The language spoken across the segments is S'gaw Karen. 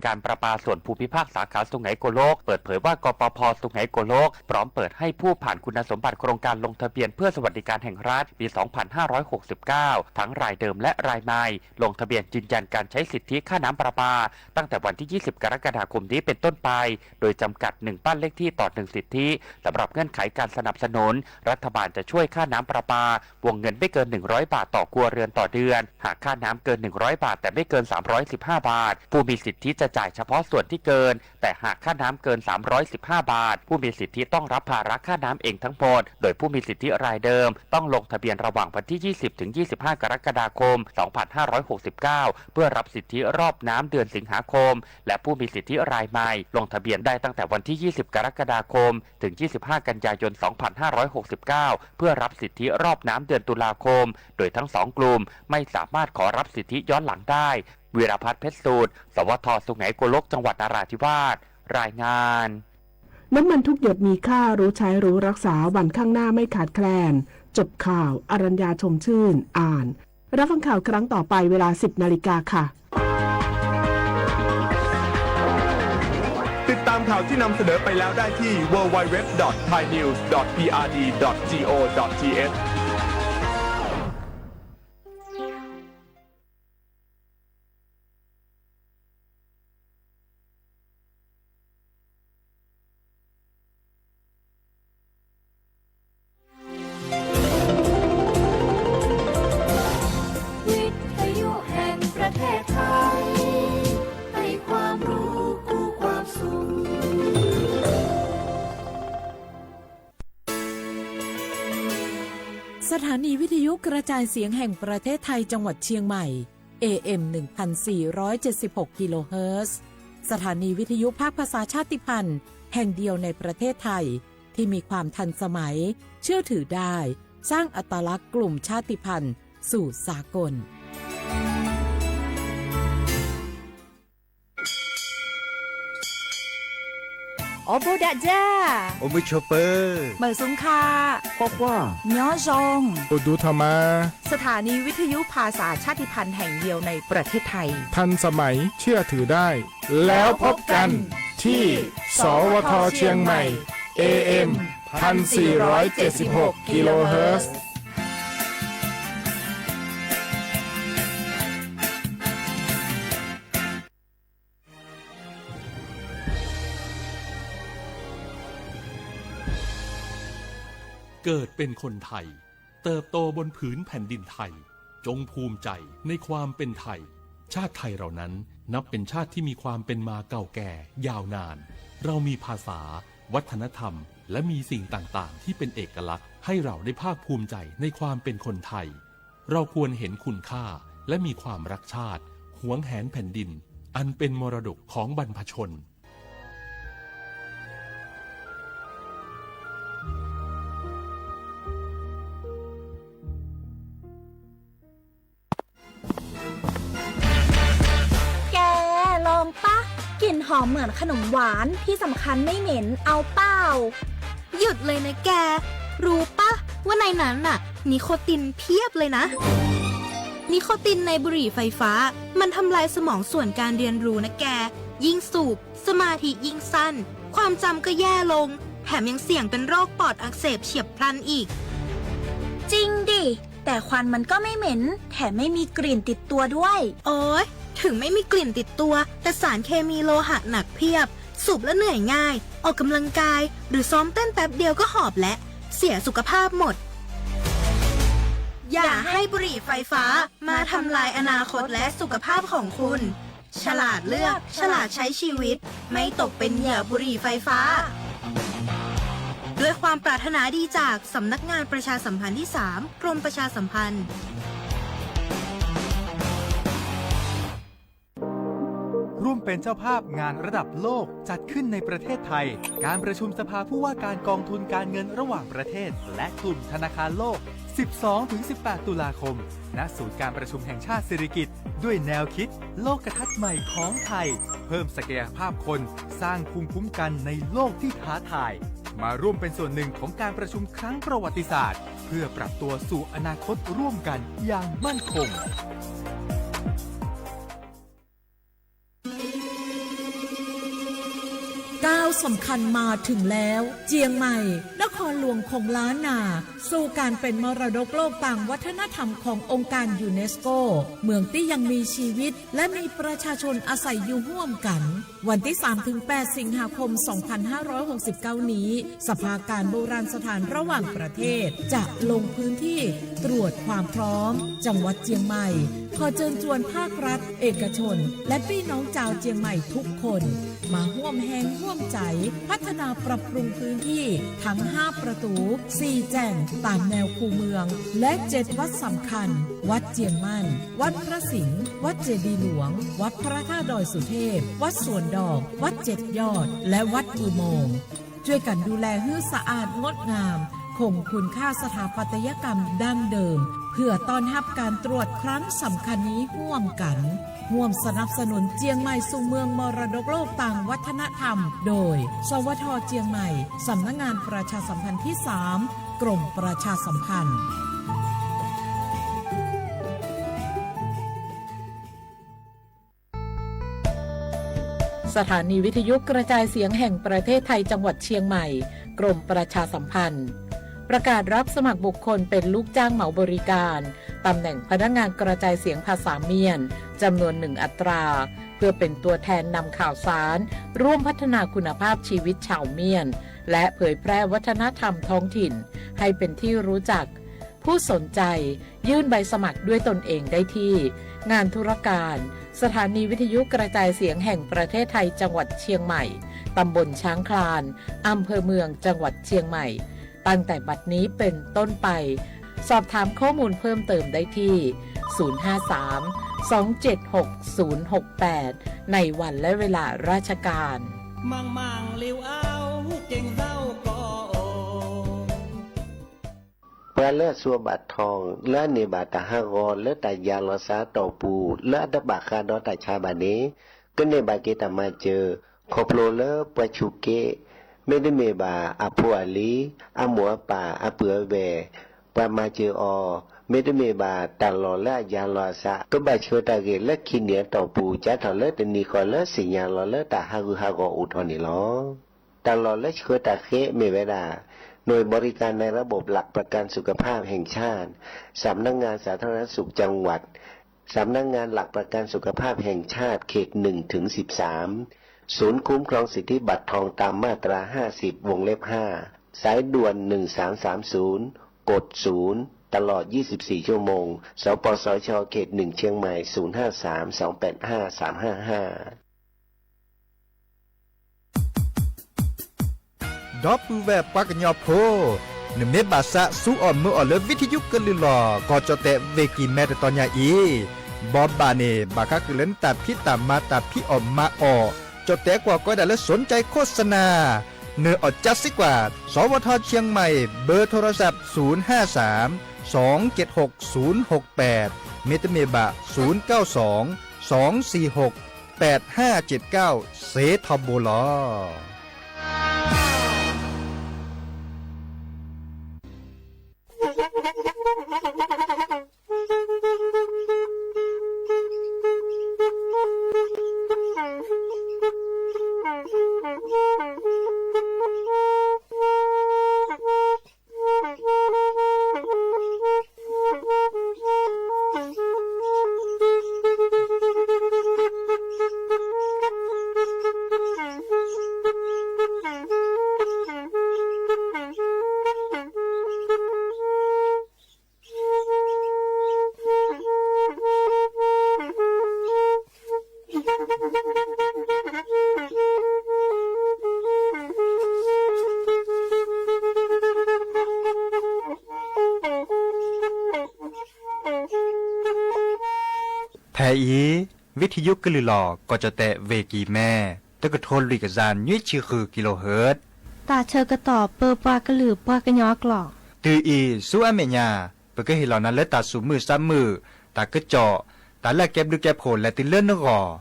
การประปาส่วนภูมิภาคสาขาสุไหงโกลก เปิดเผยว่า กปภ. สุไหงโกลก พร้อมเปิดให้ผู้ผ่านคุณสมบัติโครงการลงทะเบียนเพื่อสวัสดิการแห่งรัฐปี สองพันห้าร้อยหกสิบเก้า ทั้งรายเดิมและรายใหม่ ลงทะเบียนยืนยันการใช้สิทธิค่าน้ำประปา ตั้งแต่วันที่ ยี่สิบ กรกฎาคมนี้เป็นต้นไป โดยจำกัด หนึ่ง บ้านเลขที่ต่อ หนึ่ง สิทธิ สำหรับเงื่อนไขการสนับสนุน รัฐบาลจะช่วยค่าน้ำประปา วงเงินไม่เกิน หนึ่งร้อย บาทต่อครัวเรือนต่อเดือน หากค่าน้ำเกิน หนึ่งร้อย บาท แต่ไม่เกิน สามร้อยสิบห้า บาท ผู้มีสิทธิจะจ่ายเฉพาะส่วนที่เกิน แต่หากค่าน้ำเกิน สามร้อยสิบห้า บาท ผู้มีสิทธิต้องรับภาระค่าน้ำเองทั้งหมด โดยผู้มีสิทธิรายเดิมต้องลงทะเบียนระหว่างวันที่ ยี่สิบ ถึง ยี่สิบห้า กรกฎาคม สองพันห้าร้อยหกสิบเก้า เพื่อรับสิทธิรอบน้ำเดือนสิงหาคม และผู้มีสิทธิรายใหม่ลงทะเบียนได้ตั้งแต่วันที่ ยี่สิบ กรกฎาคม ถึง ยี่สิบห้า กันยายน สองพันห้าร้อยหกสิบเก้า เพื่อรับสิทธิรอบน้ำเดือนตุลาคม โดยทั้งสองกลุ่มไม่สามารถขอรับสิทธิย้อนหลังได้ วีรพัฒน์ เพชรสูตร สวท สุไหงโกลก จังหวัดนราธิวาส รายงาน น้ำมันทุกหยดมีค่า รู้ใช้รู้รักษา วันข้างหน้าไม่ขาดแคลน จบข่าว อรัญญา ชมชื่น อ่าน รับฟังข่าวครั้งต่อไปเวลา สิบนาฬิกาค่ะ ติดตามข่าวที่นำเสนอไปแล้วได้ที่ ดับเบิลยู ดับเบิลยู ดับเบิลยู ดอท ไทยนิวส์ ดอท พี อาร์ ดี ดอท จี โอ ดอท ที เอช วิทยุแห่งประเทศไทย ให้ความรู้คู่ความสุข สถานีวิทยุกระจายเสียงแห่งประเทศไทยจังหวัดเชียงใหม่ เอ เอ็ม หนึ่งพันสี่ร้อยเจ็ดสิบหก กิโลเฮิรตซ์ สถานีวิทยุภาคภาษาชาติพันธุ์แห่งเดียวในประเทศไทย ที่มีความทันสมัย เชื่อถือได้ สร้างอัตลักษณ์กลุ่มชาติพันธุ์สู่สากล အိၣ်ဘူးဒးယၤ အိၣ်မုာ်ဆိးပၢၤ မုာ်ဆူၣ်ခါ ကွၢ်ကွၢ် ညီယုၢ် အိၣ်ဒူထီၣ်မး สถานีวิทยุภาษาชาติพันธุ์แห่งเดียวในประเทศไทย ทันสมัย เชื่อถือได้ แล้วพบกันที่ สวท เชียงใหม่ เอ เอ็ม พันสี่ร้อยเจ็ดสิบหก กิโลเฮิรตซ์ เกิดเป็นคนไทย เติบโตบนผืนแผ่นดินไทย จงภูมิใจในความเป็นไทย ชาติไทยเรานั้นนับเป็นชาติที่มีความเป็นมาเก่าแก่ยาวนาน เรามีภาษา วัฒนธรรม และมีสิ่งต่างๆ ที่เป็นเอกลักษณ์ ให้เราได้ภาคภูมิใจในความเป็นคนไทย เราควรเห็นคุณค่า และมีความรักชาติ หวงแหนแผ่นดิน อันเป็นมรดกของบรรพชน แก ลองปะ กลิ่นหอมเหมือนขนมหวาน ที่สำคัญไม่เหม็น เอาเปล่า หยุดเลยนะแก รู้ปะ ว่าในนั้นน่ะ นิโคตินเพียบเลยนะ นิโคตินในบุหรี่ไฟฟ้า มันทำลายสมองส่วนการเรียนรู้นะแก ยิ่งสูบ สมาธิยิ่งสั้น ความจำก็แย่ลง แถมยังเสี่ยงเป็นโรคปอดอักเสบเฉียบพลันอีก จริงดิ แต่ควันมันก็ไม่เหม็น แถมไม่มีกลิ่นติดตัวด้วย โอ๊ย ถึงไม่มีกลิ่นติดตัว แต่สารเคมีโลหะหนักเพียบ สูบแล้วเหนื่อยง่าย ออกกำลังกาย หรือซ้อมเต้นแป๊บเดียวก็หอบแล้ว เสียสุขภาพหมด อย่าให้บุหรี่ไฟฟ้ามาทำลายอนาคตและสุขภาพของคุณ ฉลาดเลือก ฉลาดใช้ชีวิต ไม่ตกเป็นเหยื่อบุหรี่ไฟฟ้า ด้วยความปรารถนาดีจากสำนักงานประชาสัมพันธ์ที่สาม กรมประชาสัมพันธ์ ร่วมเป็นเจ้าภาพงานระดับโลกจัดขึ้นในประเทศไทย การประชุมสภาผู้ว่าการกองทุนการเงินระหว่างประเทศ และกลุ่มธนาคารโลก สิบสองถึงสิบแปด ตุลาคม ณ ศูนย์การประชุมแห่งชาติสิริกิติ์ ด้วยแนวคิดโลกทัศน์ใหม่ของไทย เพิ่มศักยภาพคน สร้างภูมิคุ้มกันในโลกที่ท้าทาย มาร่วมเป็นส่วนหนึ่งของการประชุมครั้งประวัติศาสตร์ เพื่อปรับตัวสู่อนาคตร่วมกันอย่างมั่นคง สำคัญมาถึงแล้ว เจียงใหม่ นครหลวงของล้านนา สู่การเป็นมรดกโลกตามวัฒนธรรมขององค์การยูเนสโก เมืองที่ยังมีชีวิต และมีประชาชนอาศัยอยู่ร่วมกัน วันที่ สามถึงแปด สิงหาคม สองพันห้าร้อยหกสิบเก้า นี้ สภาการโบราณสถานระหว่างประเทศ จะลงพื้นที่ตรวจความพร้อม จังหวัดเจียงใหม่ ขอเชิญชวนภาครัฐ เอกชน และพี่น้องชาวเจียงใหม่ทุกคน มาร่วมแฮงร่วมใจ๋ พัฒนาปรับปรุงพื้นที่ทั้ง ห้า ประตู สี่ แจ่ง ตามแนวคูเมือง และ เจ็ด วัดสำคัญ วัดเจียงมั่น วัดพระสิงห์ วัดเจดีย์หลวง วัดพระธาตุดอยสุเทพ วัดสวนดอก วัดเจ็ดยอด และวัดอุโมงค์ ช่วยกันดูแลหื้อสะอาดงดงาม คงคุณค่าสถาปัตยกรรมดั้งเดิม เพื่อต้อนรับการตรวจครั้งสำคัญนี้ร่วมกัน ร่วมสนับสนุนเจียงใหม่สู่เมืองมรดกโลกตามวัฒนธรรม โดย สวท เจียงใหม่ สำนักงานประชาสัมพันธ์ที่ สาม กรมประชาสัมพันธ์ สถานีวิทยุกระจายเสียงแห่งประเทศไทยจังหวัดเชียงใหม่ กรมประชาสัมพันธ์ ประกาศรับสมัครบุคคลเป็นลูกจ้างเหมาบริการ ตำแหน่งพนักงานกระจายเสียงภาษาเมียน จำนวนหนึ่งอัตรา เพื่อเป็นตัวแทนนำข่าวสาร ร่วมพัฒนาคุณภาพชีวิตชาวเมียน และเผยแพร่วัฒนธรรมท้องถิ่น ให้เป็นที่รู้จัก ผู้สนใจยื่นใบสมัครด้วยตนเองได้ที่ งานธุรการ สถานีวิทยุกระจายเสียงแห่งประเทศไทยจังหวัดเชียงใหม่ ตำบลช้างคลาน อำเภอเมืองจังหวัดเชียงใหม่ ตั้งแต่บัดนี้เป็นต้นไป สอบถามข้อมูลเพิ่มเติมได้ที่ ศูนย์ห้าสาม สองเจ็ดหก ศูนย์หกแปด ในวันและเวลาราชการ မၢင်မၢင်လၢအဝ်က့ၣ်သဝ်ကီၢ်အိၣ် ပှၤလၢအစိၤဘၣ်ထီၣ် လၢအန့ၢ်ဘၣ်တၢ်ဟးဂီၤလၢတၢ်ယၤလီၤစးအတီၢ်ပူၤ လၢအတဘၣ်ဃးဒီးတၢ်ဆါဘၣ်န့ၣ် ကန့ၢ်ဘၣ်က့ၤတၢ်မၤစၢၤ ခီဖျိလၢပှၤဆူးက့ မ့တမ့ၢ်ဘၣ်အဖိအလံၤ အမိၢ်အပၢ် အပုၢ်အဝဲၢ် ပှၤမၤစၢၤအီၤ မ့တမ့ၢ်ဘၣ်တၢ်လီၢ်လၢအယၤလီၤအစး ကဘၣ်ဆှၢတၢ်ဂ့ၢ်လၢခံနံၣ်အတီၢ်ပူၤ စးထီၣ်လၢတနံၤဃီလၢသ့ၣ်ညါလီၤလၢတၢ်ဟးဂူာ်ဟးဂီၤအိၣ်ထီၣ်န့ၣ်လီၤ. တၢ်လီၢ်လၢဆှၢတၢ်ဃ့မ့ၢ်ဝဲဒၣ် หน่วยบริการในระบบหลักประกันสุขภาพแห่งชาติ สำนักงานสาธารณสุขจังหวัด สำนักงานหลักประกันสุขภาพแห่งชาติเขต หนึ่งถึงสิบสาม ศูนย์คุ้มครองสิทธิบัตรทองตามมาตรา ห้าสิบ วงเล็บ ห้า สายด่วน หนึ่งสามสามศูนย์ กด ศูนย์ ตลอด ยี่สิบสี่ ชั่วโมง สปสช เขต หนึ่ง เชียงใหม่ ศูนย์ห้าสาม สองแปดห้า สามห้าห้า ဒီပုၢ်ဝဲၢ်ပှၤကညီဖိ, နမ့ၢ်ဘၣ်သးစူအီၣ်မုာ်အီၣ်လၢ ဝံထယုကလုၢ်လီၤ ကီၢ်ကၠီၣ်တဲၣ် ဝ့ၢ်ကံၢ်မဲ တတီၤညါအံၤ, ဘိးဘၣ်န့ၣ် ဘၣ်ဃးဃုာ်လၢနတၢ်ဖံးတၢ်မၤ တၢ်ဖံးအီၣ်မၤအီၣ်, ကၠီၣ်တဲၣ်ကွၢ်ကီဒၣ်လၢ สนใจโฆษณา နၢ်အီၣ်ကၠါစ့ကွၢ် สวท เชียงใหม่ เบอร์โทรศัพท์ ศูนย์ห้าสาม สองเจ็ดหก ศูนย์หกแปด မ့တမ့ၢ်ဘၣ် ศูนย์เก้าสอง สองสี่หก แปดห้าเจ็ดเก้า စ့ထီဘိလီၤ. ဖဲအံၤ ဝံထယုကလုၢ်လီၤ ကီၢ်ကၠီၣ်တဲၣ် ဝ့ၢ်ကံၢ်မဲ တကထိလွံၢ်ကယၤ နွံဆံဃု ကံလိဟၢၣ်, တၢ်ဆၢကတီၢ်ပၢပှၤကလုာ်ပှၤကညီအကျိာ်, တုၤအံၤဆူအမဲာ်ညါ ပကဟ့ၣ်လီၤနၤလၢတၢ်သူၣ်မုာ်သးမုာ်, တၢ်ကစီၣ်, တၢ်လၢအကဲဘျုးကဲဖှိၣ်လဲၤတုၤလၢနဂီၢ်,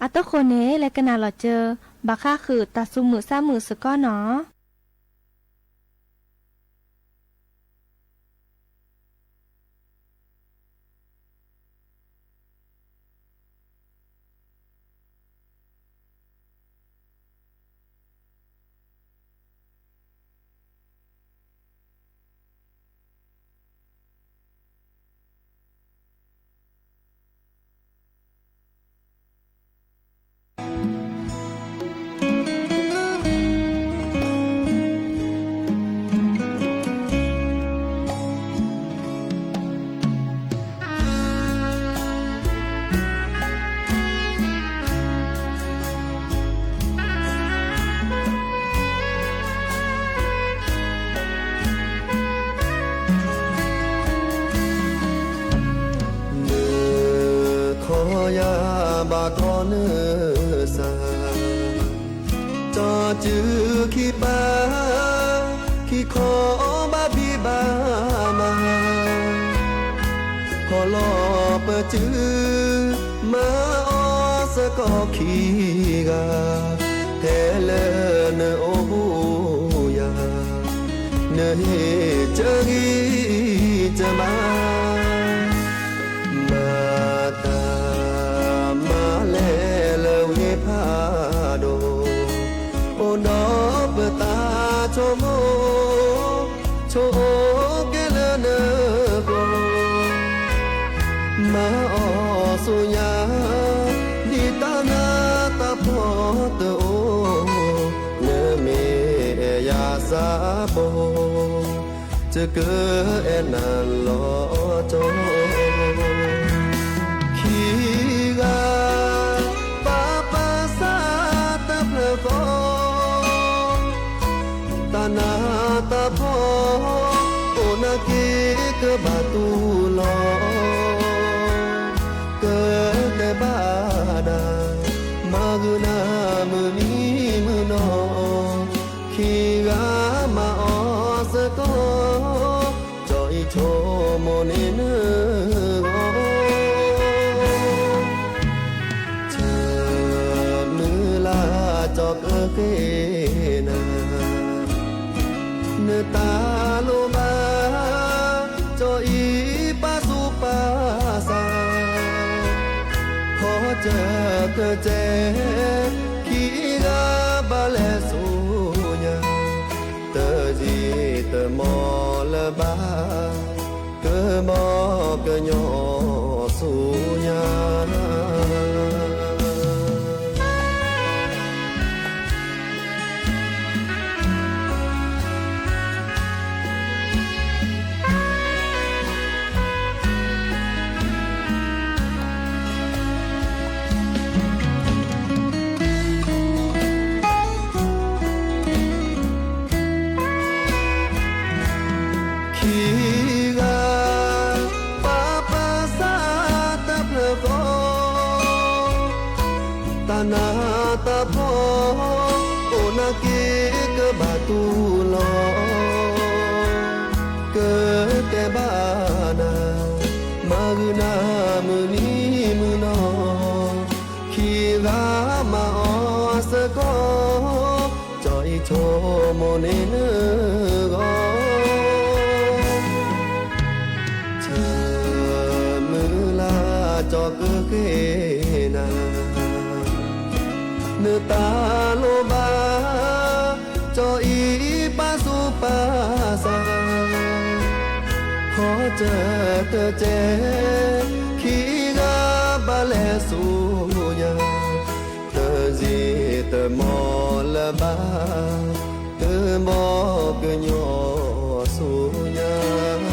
အတဃိန့ၣ် လဲၤကနၣ်လီၤစၢၤ ဘၣ်ဃးဃုာ်တၢ်သူၣ်မုာ်သးမုာ်စ့ၢ်ကီးနီၤ. တၢ် စုခံပၢ်, ခံခီဘၣ်ဘံၣ်ဘၣ်မး, ဟီၣ်လီၤပစု, မၤအီၣ်စ့ၢ်ကီးခံဂၤ, ဖဲလၢနအိၣ်ဘူးယၤ, နဟ့ၣ်ကဂံၢ်ကမၤ မၤတၢ်မၤလဲၤလၢဝ့ၢ်ဖးဒိၣ်, အိၣ်ဒီးပသးဆိကမိၣ်, ဆိကမိၣ်ကဲလၢနဂီၢ်, မၤအီၣ်ဆူညါ, ဒ်တၢ်နးတၢ်ဖှီၣ်တအိၣ်, နမ့ၢ်အဲၣ်ယၤစးဘိ ယကအဲၣ်နၤလီၤကီ, ခံဂၤ, ပၢ်ပၢ်စးတဖျၢၣ်ဃီ, တၢ်နးတၢ်ဖှီၣ်, အိၣ်နာ်က့ၤကဘၣ်တူၢ်လိာ်, ကတဲဘၣ်နၤ, မၤဂ့ၤနၤမုၢ်နံၤမုၢ်နီၤ, ခံဂၤမၤအီၣ်စ့ၢ်ကီး, ကၠီအံၤဆိကမိၣ်န့ၢ်နဂီၢ်, ဆၢမုၢ်လၢ်ကၠီကဃ့နၤ, နတၢ်လိၣ်ဘၣ်, ကၠီအံၤပာ်သူၣ်ပာ်သး, ခီကၢၢ်ကၢၢ်ကဲ, ခံဂၤဘၣ်လဲၤဆူညါ, တယံာ်တမီၢ်လၢၤဘၣ်, ကဘီကညီဆူညါ ခံဂၤ, ပၢ်ပၢ်စးတဖျၢၣ်ဃီ, တၢ်နးတၢ်ဖှီၣ်, အိၣ်နာ်က့ၤကဘၣ်တူၢ်လိာ်, ကတဲဘၣ်နၤ, မၤဂ့ၤနၤမုၢ်နံၤမုၢ်နီၤ, ခံဂၤမၤအီၣ်စ့ၢ်ကီး, ကၠီအံၤဆိကမိၣ်န့ၢ်နဂီၢ် ဆၢမုၢ်လၢ်ကၠီကဃ့နၤ, နတၢ်လိၣ်ဘၣ်, ကၠီအံၤပာ်သူၣ်ပာ်သး, ခီကၢၢ်ကၢၢ်ကဲ, ခံဂၤဘၣ်လဲၤဆူညါ, တယံာ်တမီၢ်လၢၤဘၣ်, ကဘီကညီဆူညါ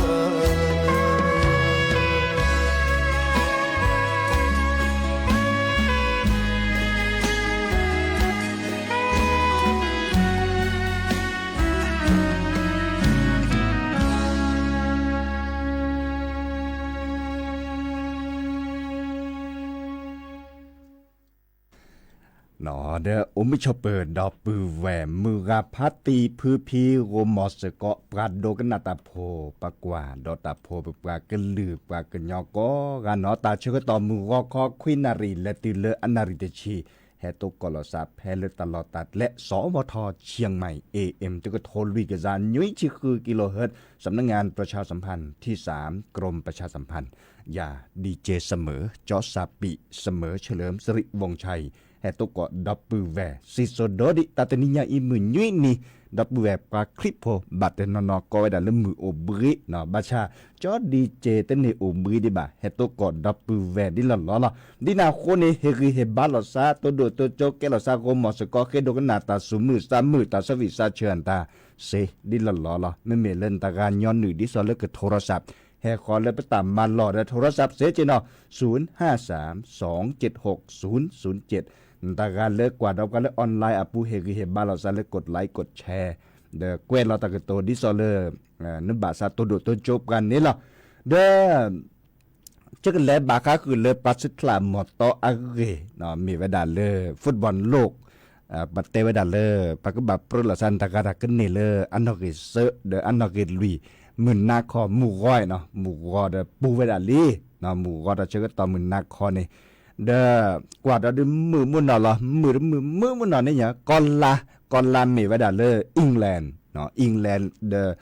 ဒီးအိၣ်မုာ်ဆိးပၢၤ ဒီပုၢ်ဝဲၢ်မုၢ်ဂၤဖါတံၢ်ဖုဖံ ဂီၤမီၤစ့ၢ်ကီး ပှၤဒိကနၣ်တၢ်ဖိ ပကွၢ်ဒီးတၢ်ဖိ ပပှၤကလုာ်ပှၤကညီကိးဂၤနီၤ တၢ်ဆၢကတီၢ်မုၢ်ဂီၤခီခွံနၣ်ရံၣ် လဲၤတုၤလၢအနၣ်ရံၣ်တဆံ ဟဲသကိးလီၤသးဖဲလၢတၢ်လီၢ်တၢ်ကျဲ စီၤဝီၤထီ เชียงใหม่ เอเอ็ม တကထိလွံၢ်ကယၤနွံဆံဃု กิโลเฮิรตซ์ สำนักงานประชาสัมพันธ์ที่สาม กรมประชาสัมพันธ์ ယၤ ดีเจ เสมอ จอสปี เสมอ เฉลิมสิริวงศ์ชัย ဟဲသကိးဒီပုၢ်ဝဲၢ် စံၣ်စိၤဒိဒံး တၢ်တနံၤညါအံၤမုၢ်နွံနံၤ ဒီပုၢ်ဝဲၢ်ပှၤခရံာ်ဖိ ဘၣ်တနီၤနီၤကိးဝဲဒၣ်လၢမုၢ်အိၣ်ဘှံးနီၤ ဘၣ်ဆၣ် ကၠီ ดีเจ တန့ၢ်အိၣ်ဘှံးဒံးဘၣ် ဟဲသကိးဒီပုၢ်ဝဲၢ်ဒ်လီၤလီၤလီၤ ဒ်န့ၣ်အဃိန့ၣ် ဟ့ၣ်ဂံၢ်ဟ့ၣ်ဘါလိာ်သး တိၢ်ဒိၣ်တိၢ်ကၠိ ကဲလိာ်သး ဂီၤမီၤစ့ၢ်ကီး ဃ့ဒိကနၣ်တၢ်သူၣ်မုာ်သးမုာ် တၢ်ဆၢဂံၢ်စၢ်ဆၢအတၢ်စ့ ဒ်လီၤလီၤလီၤ မ့မ့ၢ်လၢနတဂၤညီနုၢ် ဒ်သိးလၢကထိရစး ဟဲဃီၤလၢပတၢ်မၤလီၢ်ဒီး ထိရစးစ့က့ၤနီၤ ศูนย์ห้าสามสองเจ็ดหกศูนย์ศูนย์เจ็ด နတဂၤလၢကွၢ်ဒီးပှၤလၢ online အပူၤ ဟ့ၣ်ဂံၢ်ဟ့ၣ်ဘါလိာ်သးလၢ กดไลค์ กดแชร์ ဒီးကွဲးလီၤတၢ်ကတိၤ ဒ်သိးလၢ နဘၣ်သးတိၢ်ဒိၣ်တိၢ်ကၠိပှၤန့ၣ်လီၤ ဒီး ယကလဲၤဘၣ်ဃးဃုာ်လၢပှၤဆူးချၢ်မီၢ်တီအဂ့ၢ် မ့ၢ်ဝဲဒၣ်လၢ ฟุตบอลโลก ပတဲဝဲဒၣ်လၢ ပကဘၣ်ပြၢလိာ်သးနတဂၤတၢ်ကန့ၢ်လၢအနီၣ်ဂံၢ်သၢဒီးအနီၣ်ဂံၢ်လွံၢ် မုၢ်နၤခီ မုၢ်ဂီၤနီၤ, မုၢ်ဂီၤဒီးပူၤဝဲဒၣ်လံ, မုၢ်ဂီၤဒီးဆၢကတီၢ်မုၢ်နၤခီန့ၣ်, ဒီးကွၢ်ဒီးဒုးမုာ်မုာ်နီၢ်လီၤ, မုာ်တမုာ်မုာ်မုာ်နီၢ်န့ၣ်ညါ ကီၢ်လါ, ကီၢ်လါမ့ၢ်ဝဲဒၣ်လၢ England, England ဒီး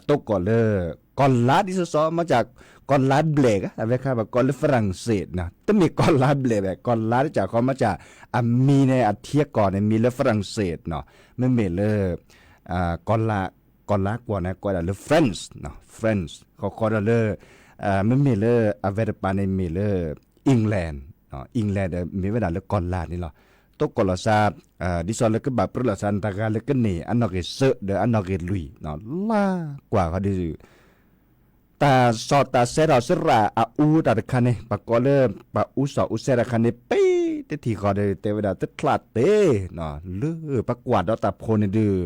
တိကိးလၢ ကီၢ်လါဒ်သိးသိး မ့ၢ်က ကီၢ်လါဘျဲၣ်ဂၤ အဝဲခါဘၣ်ကီးလၢ France နီၤ, တမ့ၢ်ကီၢ်လါဘျဲၣ်ဘၣ်, ကီၢ်လါတကးဃီ မ့ၢ်က အမံၤန့ၣ် အထံအကီၢ်န့ၣ် မံၤလၢ France နီၤ, မ့မ့ၢ်လၢ ကီၢ်လါ, ကီၢ်လါကွီၢ်န့ၣ် ကိးဝဲဒၣ်လၢ France နီၤ, France ဃီဃီဒီးလၢ မ့မ့ၢ်လၢအဝဲတပၤန့ၣ်မ့ၢ်လၢ England, England ဒီးမ့ၢ်ဝဲဒၣ်လၢကီၢ်လါန့ၣ်လီၤ. တိကိးလိာ်သး ဒ်သိးလၢကဘၣ်ပြၢလိာ်သးနတဂၤလၢကန့ၢ်အနီၣ်ဂံၢ်သၢဒီးအနီၣ်ဂံၢ်လွံၢ်နီၤ, လါကွၢ်ဃီဒီး တၢ်စီၣ်တၢ်ဆဲထီၣ်စရၣ်အအူတၢ်တခါန့ၣ် ပကိးလၢ ပှၤအူစီၣ်အူဆဲတခါန့ၣ် ပ့တထံၣ်ဃီဒီး တဲဝဲဒၣ်တချးတ့ၢ်နီၤ, လၢပကွၢ်ဒီးတၢ်ဖိန့ၣ်ဒုး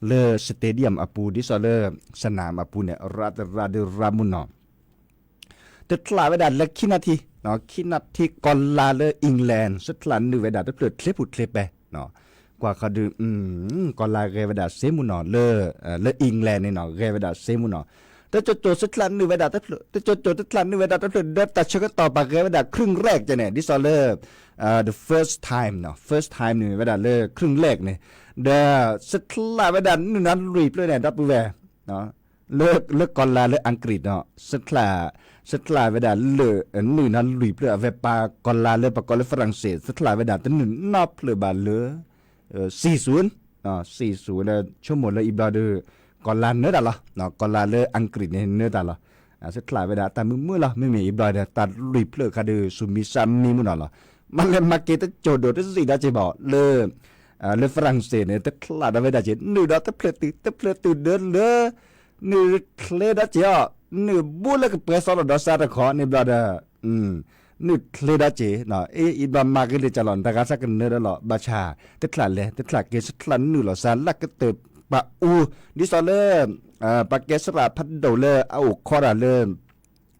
လၢ stadium အပူၤ ဒ်သိးလၢ စနၣ်အပူၤန့ၣ် ရးတရးဒုးရးမုၢ်နီၤ တချးဝဲဒၣ်လၢခံနၣ်ထံ, ခံနၣ်ထံကီၢ်လါလၢ England စၢထၢၣ်နုာ်ဝဲဒၣ်တဖျၢၣ်ချ့ပူၤချ့ပဲ, ကွၢ်ဃီဒီး ကီၢ်လါဂဲၤဝဲဒၣ်စ့မုၢ်နီၤ လၢ လၢ England န့ၣ်နီၤ ဂဲၤဝဲဒၣ်စ့မုၢ်နီၤ, တကၠိကၠိစၢထၢၣ်နုာ်ဝဲဒၣ်တဖျၢၣ်, တကၠိကၠိတချးနုာ်ဝဲဒၣ်တဖျၢၣ် ဒီးတၢ်ဆၢကတီၢ်ပာ်ဂဲၤဝဲဒၣ် ครึ่งแรก ကဲန့ၣ် ဒ်သိးလၢ the first time နီၤ, first time န့ၣ်ဝဲဒၣ်လၢ ครึ่งแรก န့ၣ်, ဒီးစၢထၢၣ်ဝဲဒၣ်နုာ်နီၤလွံၢ်ဖျၢၣ်န့ၣ် ဒီပုၢ်ဝဲၢ် လၢကီၢ်လါလၢ အင်္ဂလိပ် နီၤ, စၢထၢၣ်ဝဲဒၣ်လၢ နုာ်နီၤလွံၢ်ဖျၢၣ် အဝဲပာ်ကီၢ်လါလၢပကိးလၢ France စၢထၢၣ်ဝဲဒၣ်တနုာ်နီတဖျၢၣ်ဘၣ်လၢ စံၣ်စူၣ်, စံၣ်စူၣ်လၢဆိကမိၣ်လၢအံၤဘျီဒီး ကီၢ်လါနၢတၢ်လီၤ, ကီၢ်လါလၢ အင်္ဂလိပ် န့ၣ် နၢတၢ်လီၤ, စၢထၢၣ်ဝဲဒၣ်တၢ်မုာ်မုာ်လီၤ, မ့မ့ၢ်အံၤဘျီဒီး တၢ်လွံၢ်ဖျၢၣ်ခါဒီး ဆူမဲာ်ဆါမံမုၢ်နီၤလီၤ, မ့ၢ်လဲၤမၤက့ၤတကၠိဒိၣ်တစံၣ်ဒီးက့ၤဘၣ် လၢ လၢ France န့ၣ် တချးဒီးဝဲဒၣ်က့ၤ နုာ်ဒီးတဖျၢၣ်တုၤ တဖျၢၣ်တုၤဒၢလၢ နုာ်ချ့ဒီးက့ၤအီၤ, နုာ်ဘူးလၢကပှဲၤသီလီၤဒီးစးတခီန့ၣ်ဘျီဒီး နုာ်ချ့ဒီးက့ၤ, အံၤဘျီမၤဂ့ၤလၢကလီၤ နတဂၤသးကနၢဒီးလီၤ ဘၣ်ဆၣ် တချးလဲၤ တချးက့ၤ စၢထၢၣ်နုာ်လီၤစးလၢကတၢၢ်ပှၤအူ, ဒ်သိးလၢ ပှၤကဲစရၣ်ဖးဒိၣ်လၢအအိၣ်ခီတၢ်လၢ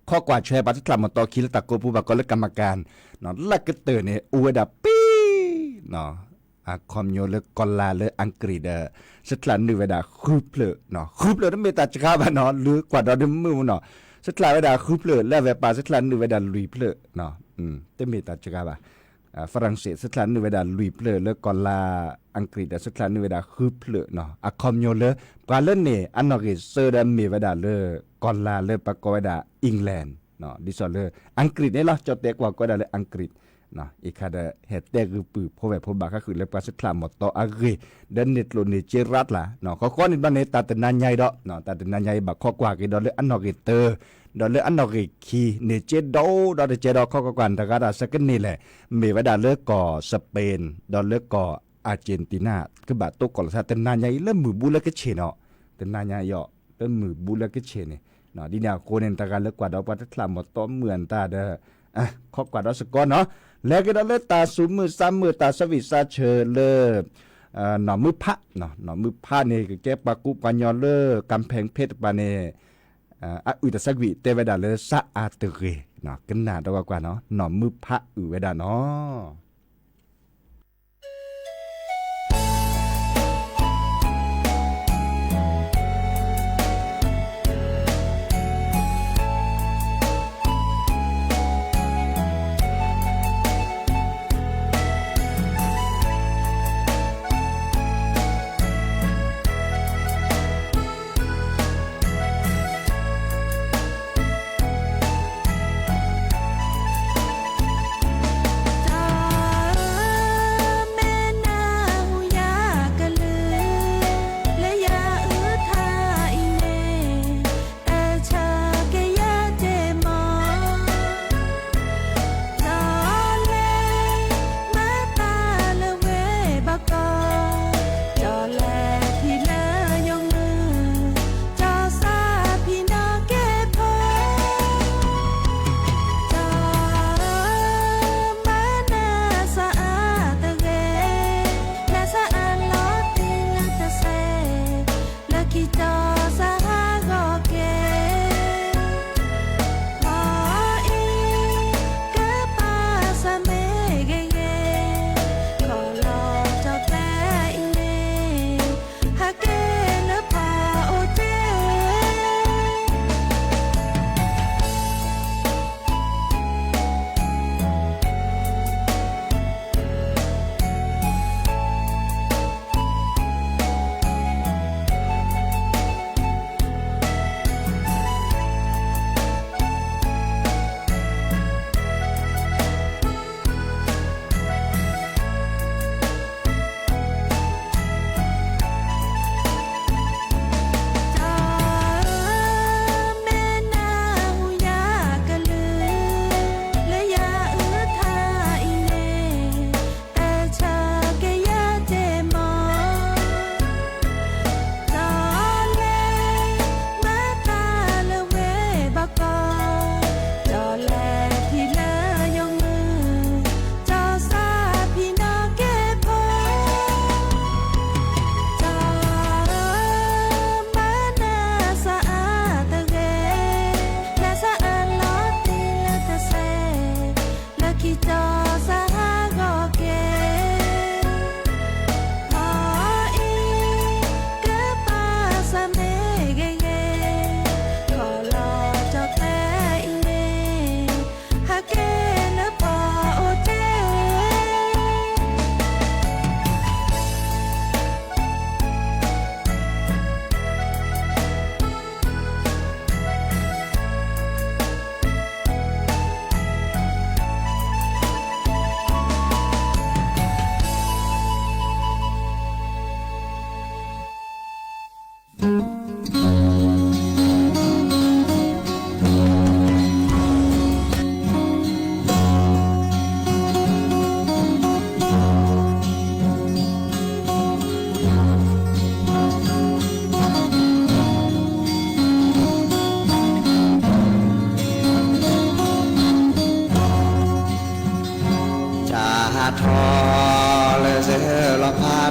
ခီကွၢ်ဆွဲပှၤတချးမီၢ်တီခံလၢတၢ်ကိးပူၤ ပှၤကိးလၢ กรรมการ လၢကတၢၢ်န့ၣ် အိၣ်ဝဲဒၣ်ပ့ အခီပညီလၢကီၢ်လါလၢ အင်္ဂလိပ် ဒီး စၢထၢၣ်နုာ်ဝဲဒၣ်ဃုဖျၢၣ်, ဃုဖျၢၣ်တမ့ၢ်တၢ်စှၤဘၣ်နီၤ လၢကွၢ်ဒီးဒုးမုာ်မုာ်နီၤ, စၢထၢၣ်ဝဲဒၣ်ဃုဖျၢၣ် လၢအဝဲပာ်စၢထၢၣ်နုာ်ဝဲဒၣ်လွံၢ်ဖျၢၣ်, တမ့ၢ်တၢ်စှၤဘၣ် France စၢထၢၣ်နုာ်ဝဲဒၣ်လွံၢ်ဖျၢၣ် လၢကီၢ်လါ အင်္ဂလိပ် ဒီးစၢထၢၣ်နုာ်ဝဲဒၣ်ဃုဖျၢၣ်နီၤ, အခီပညီလၢ ပှၤလၢန့ၢ်အနီၣ်ဂံၢ်သၢဒီးမ့ၢ်ဝဲဒၣ်လၢ ကီၢ်လါလၢပကိးဝဲဒၣ် England ဒ်သိးလၢ အင်္ဂလိပ် န့ၣ်လီၤ, ကၠီတဲကွၢ်ကိးဝဲဒၣ်လၢ အင်္ဂလိပ် အံၤခါဒီး ဟဲတဲဂုာ်ပုၢ်ဖိဝဲၢ်ဖိဘၣ်ဃးဃုာ်လၢ ပှၤစၢထၢၣ်မီၢ်တီအဂ့ၢ် ဒီးန့ၢ်ကျိၣ်န့ၢ်စ့ရါတလၢ်, ဃီဃီန့ၣ်ဘျီန့ၣ် တၢ်တနၤညါအံၤဒီး တၢ်တနၤညါအံၤဘၣ်ခီကွၢ်က့ၤဒီးလၢအနီၣ်ဂံၢ်သၢ ဒီးလၢအနီၣ်ဂံၢ်ခံ န့ၢ်စ့ဒီဒိၣ်ဒီးတကဲဒီး ခီကွၢ်ကွၢ် နတဂၤတၢ်ဆၢကန့ၢ်လဲၣ်, မ့ၢ်ဝဲဒၣ်လၢကီၢ် Spain ဒီးလၢကီၢ် Argentina ကဘၣ်တိကိးလိာ်သး တနၤညါအံၤလၢမုၢ်ဘူးလၢကဆ့ၣ်နီၤ, တနၤညါအံၤ လၢမုၢ်ဘူးလၢကဆ့ၣ်န့ၣ်, ဒ်န့ၣ်အဃိန့ၣ် နတဂၤလၢကွၢ်ဒီးပှၤတချးမီၢ်တီမုာ်အတၢ်ဒီး ခီကွၢ်ဒီးစ့ၢ်ကီးနီၤ, လဲၤက့ၤဒီးလၢတၢ်သူၣ်မုာ်သးမုာ် တၢ်ဆၢဝံၣ်စးဆၢလၢ နီၢ်မုၢ်ဖး, နီၢ်မုၢ်ဖးန့ၣ် ကကဲပှၤကူပှၤညီလၢ ကၣ်ဖဲၣ်ဖ့တပၤန့ၣ် အအုၣ်တၢ်ဆၢဝံၣ်တဲဝဲဒၣ်လၢ စးအါတဂ့ၤ, ကနၣ်ဒီးကွၢ်ကွၢ်နီၤ, နီၢ်မုၢ်ဖးအုၣ်ဝဲဒၣ်နီၤ.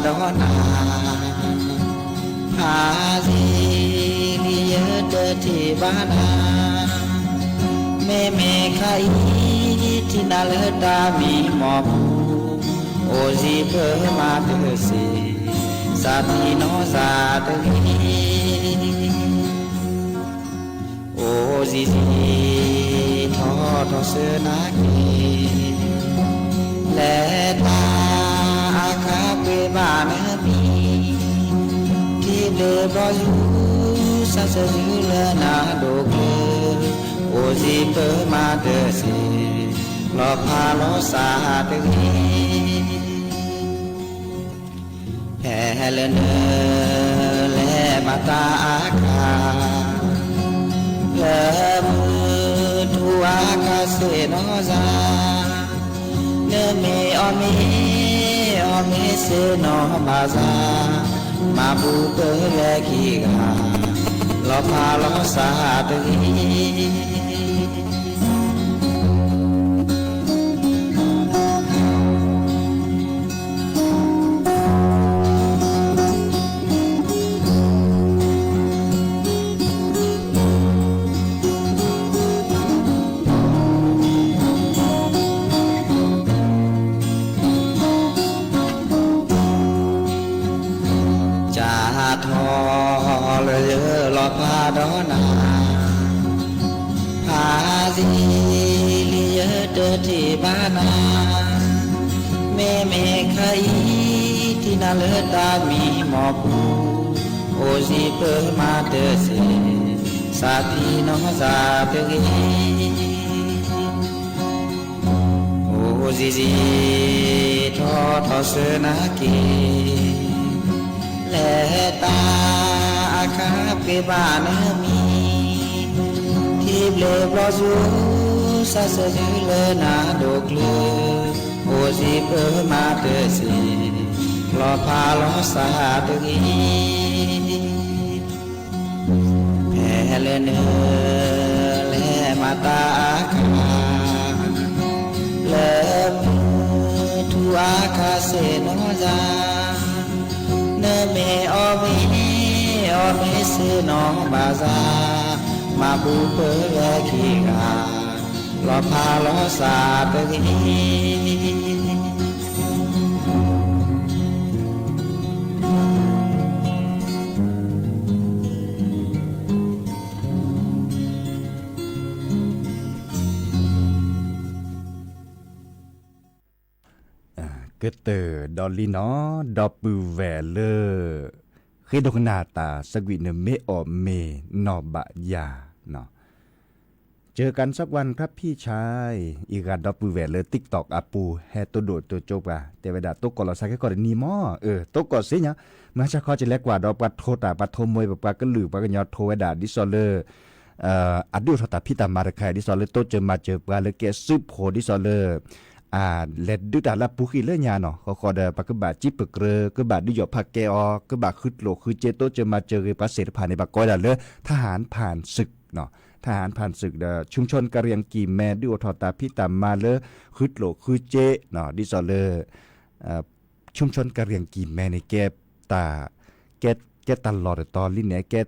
ဒီးနၤ, ဖးယံာ်လံယတထံၣ်ဘၣ်နၤ, မ့မ့ၢ်ခါအံၤ ထံၣ်နၤလၢတၢ်မံမီၢ်ပူၤ, အိၣ်ယံၤပၢမၤတစ့ၢ်, စးဖံနီၢ်စၢ်တဂ့ၤ. အိၣ်ယံၤယံၤ ထီၣ်ထီၣ်ဆၢနၤက့ၤ, လဲၤတၢ်အခါပှ့ၤဘၣ်နမံၤ, ထံဘျ့ဘီယူၤ စးဆၢယူၤလၢနၤဒိၣ်ကျၢၤ, အိၣ်ယံၤပၢမၤတစ့ၢ်, လီၤဖးလီၤစၢ်တဂ့ၤ. ဖဲလၢနလဲၤမၤတၢ်အခါ, လၢမုၢ်ထူၣ်အခါဆ့ၣ်နီၤယၤ, နမ့ၢ်အီၣ်မ့ၤ အီၣ်မ့ၤဆ့ၣ်နီၤဘၣ်ယၤ, မၤဘူၣ်ပၢလဲၤခံဂၤ, လီၤဖးလီၤစၢ်တဂ့ၤ. စးထီၣ်လၢယလီၤဖးဒီးနၤ, ဖးယံာ်လံယတထံၣ်ဘၣ်နၤ, မ့မ့ၢ်ခါအံၤ ထံၣ်နၤလၢတၢ်မံမီၢ်ပူၤ, အိၣ်ယံၤပၢမၤတစ့ၢ်, စးဖံနီၢ်စၢ်တဂ့ၤ. အိၣ်ယံၤယံၤ ထီၣ်ထီၣ်ဆၢနၤက့ၤ, လဲၤတၢ်အခါပှ့ၤဘၣ်နမံၤ, ထံဘျ့ဘီယူၤ စးဆၢယူၤလၢနၤဒိၣ်ကျၢၤ, အိၣ်ယံၤပၢမၤတစ့ၢ်, လီၤဖးလီၤစၢ်တဂ့ၤ. ဖဲလၢနလဲၤမၤတၢ်အခါ, လၢမုၢ်ထူၣ်အခါဆ့ၣ်နီၤယၤ, နမ့ၢ်အီၣ်မ့ၤ အီၣ်မ့ၤဆ့ၣ်နီၤဘၣ်ယၤ, မၤဘူၣ်ပၢလဲၤခံဂၤ, လီၤဖးလီၤစၢ်တဂ့ၤ. ကတၢၢ်ဒီးလံနီၤ, ဒီပုၢ်ဝဲၢ်လၢ ဃ့ဒိကနၣ်တၢ်သကွံာ်န့ၣ် မ့ၢ်အီၣ်မ့ၤနီၢ်ဘၣ်ယၤ, เจอกันสักวันครับพี่ชาย, အံၤဂၤဒီပုၢ်ဝဲၢ်လၢ TikTok အပူၤ ဟဲတိၢ်ဒိၣ်တိၢ်ကၠိပှၤ တဲဝဲဒၣ် တိၢ်ကီၢ်လီၤစၢ်ခဲကီၢ်တနံၤမၢ်, အၢ တိၢ်ကီၢ်စ့ၢ်ညါ, မုၢ်ဟါဆါခီကလဲၤကွၢ်ဒီးပှၤထိတၢ် ပှၤထိမှဲ ပပှၤကလုာ် ပှၤကညီထိဝဲဒၣ် ဒ်သိးလၢ အဒုးအိၣ်ထီၣ်တၢ်ဖံးတၢ်မၤတခါအံၤ ဒ်သိးလၢတိစၢၤမၤစၢၤပှၤလၢကဲစုဖိ ဒ်သိးလၢ လဲၤဒုးတၢ်လၢအပူၤဃံလၢညါနီၤ, ဃီဃီဒီး ပှၤကဘၣ်စံးပကြၢး ကဘၣ်ဒုးယီၣ်ဖးကဲအီၤ ကဘၣ်ဃုကျိၣ်ဃုစ့ တိစၢၤမၤစၢၤဂ့ၤ ပှၤသ့ၣ်တဖၣ်န့ၣ် ပှၤကိးဝဲဒၣ်လၢ ทหารผ่านศึกနီၤ, ทหารผ่านศึกဒီး ชุมชนกะเหรี่ยงกี่แม ဒုးအိၣ်ထီၣ်တၢ်ဖံးတၢ်မၤလၢ ဃုကျိၣ်ဃုစ့နီၤ, ဒ်သိးလၢ ชุมชนกะเหรี่ยงกี่แมန့ၣ် ကဲတၢ် ကဲ ကဲတၢ်လီၢ်တတီၤလံန့ၣ် ကဲ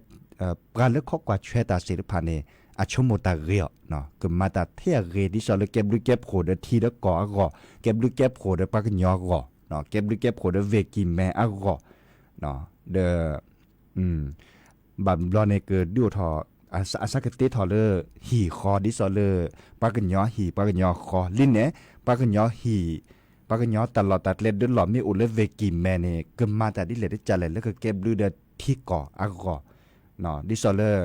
ပှၤလၢခိးကွၢ်ဆွဲတၢ်သ့ၣ်တဖၣ်န့ၣ် အဆိကမိၣ်တၢ်ဂ့ၤအီၤ, ကမၤတၢ်ထဲအဂ့ၤ ဒ်သိးလၢကဲဘျုးကဲဖှိၣ်ဒီးထံဒီးကီၢ်အဂီၢ်, ကဲဘျုးကဲဖှိၣ်ဒီးပှၤကညီအဂီၢ်, ကဲဘျုးကဲဖှိၣ်ဒီးဝ့ၢ်ကံၢ်မဲအဂီၢ်, ဒီး ဘၣ်ဘျီန့ၣ်ကဒုးအိၣ်ထီၣ် အစးကတ့ထီၣ်လၢဟံၣ်ဃီ ဒ်သိးလၢ ပှၤကညီဟံၣ် ပှၤကညီဃီလံန့ၣ်, ပှၤကညီဟံၣ် ပှၤကညီတၢ်လီၢ်တၢ်ကျဲဒၢလီၢ်မ့ၢ်အိၣ်လၢဝ့ၢ်ကံၢ်မဲန့ၣ် ကမၤတၢ်ဒ်လဲၣ်ဒ်လဲၣ်လၢကကဲဘျုးဒီးထံကီၢ်အဂီၢ်, ဒ်သိးလၢ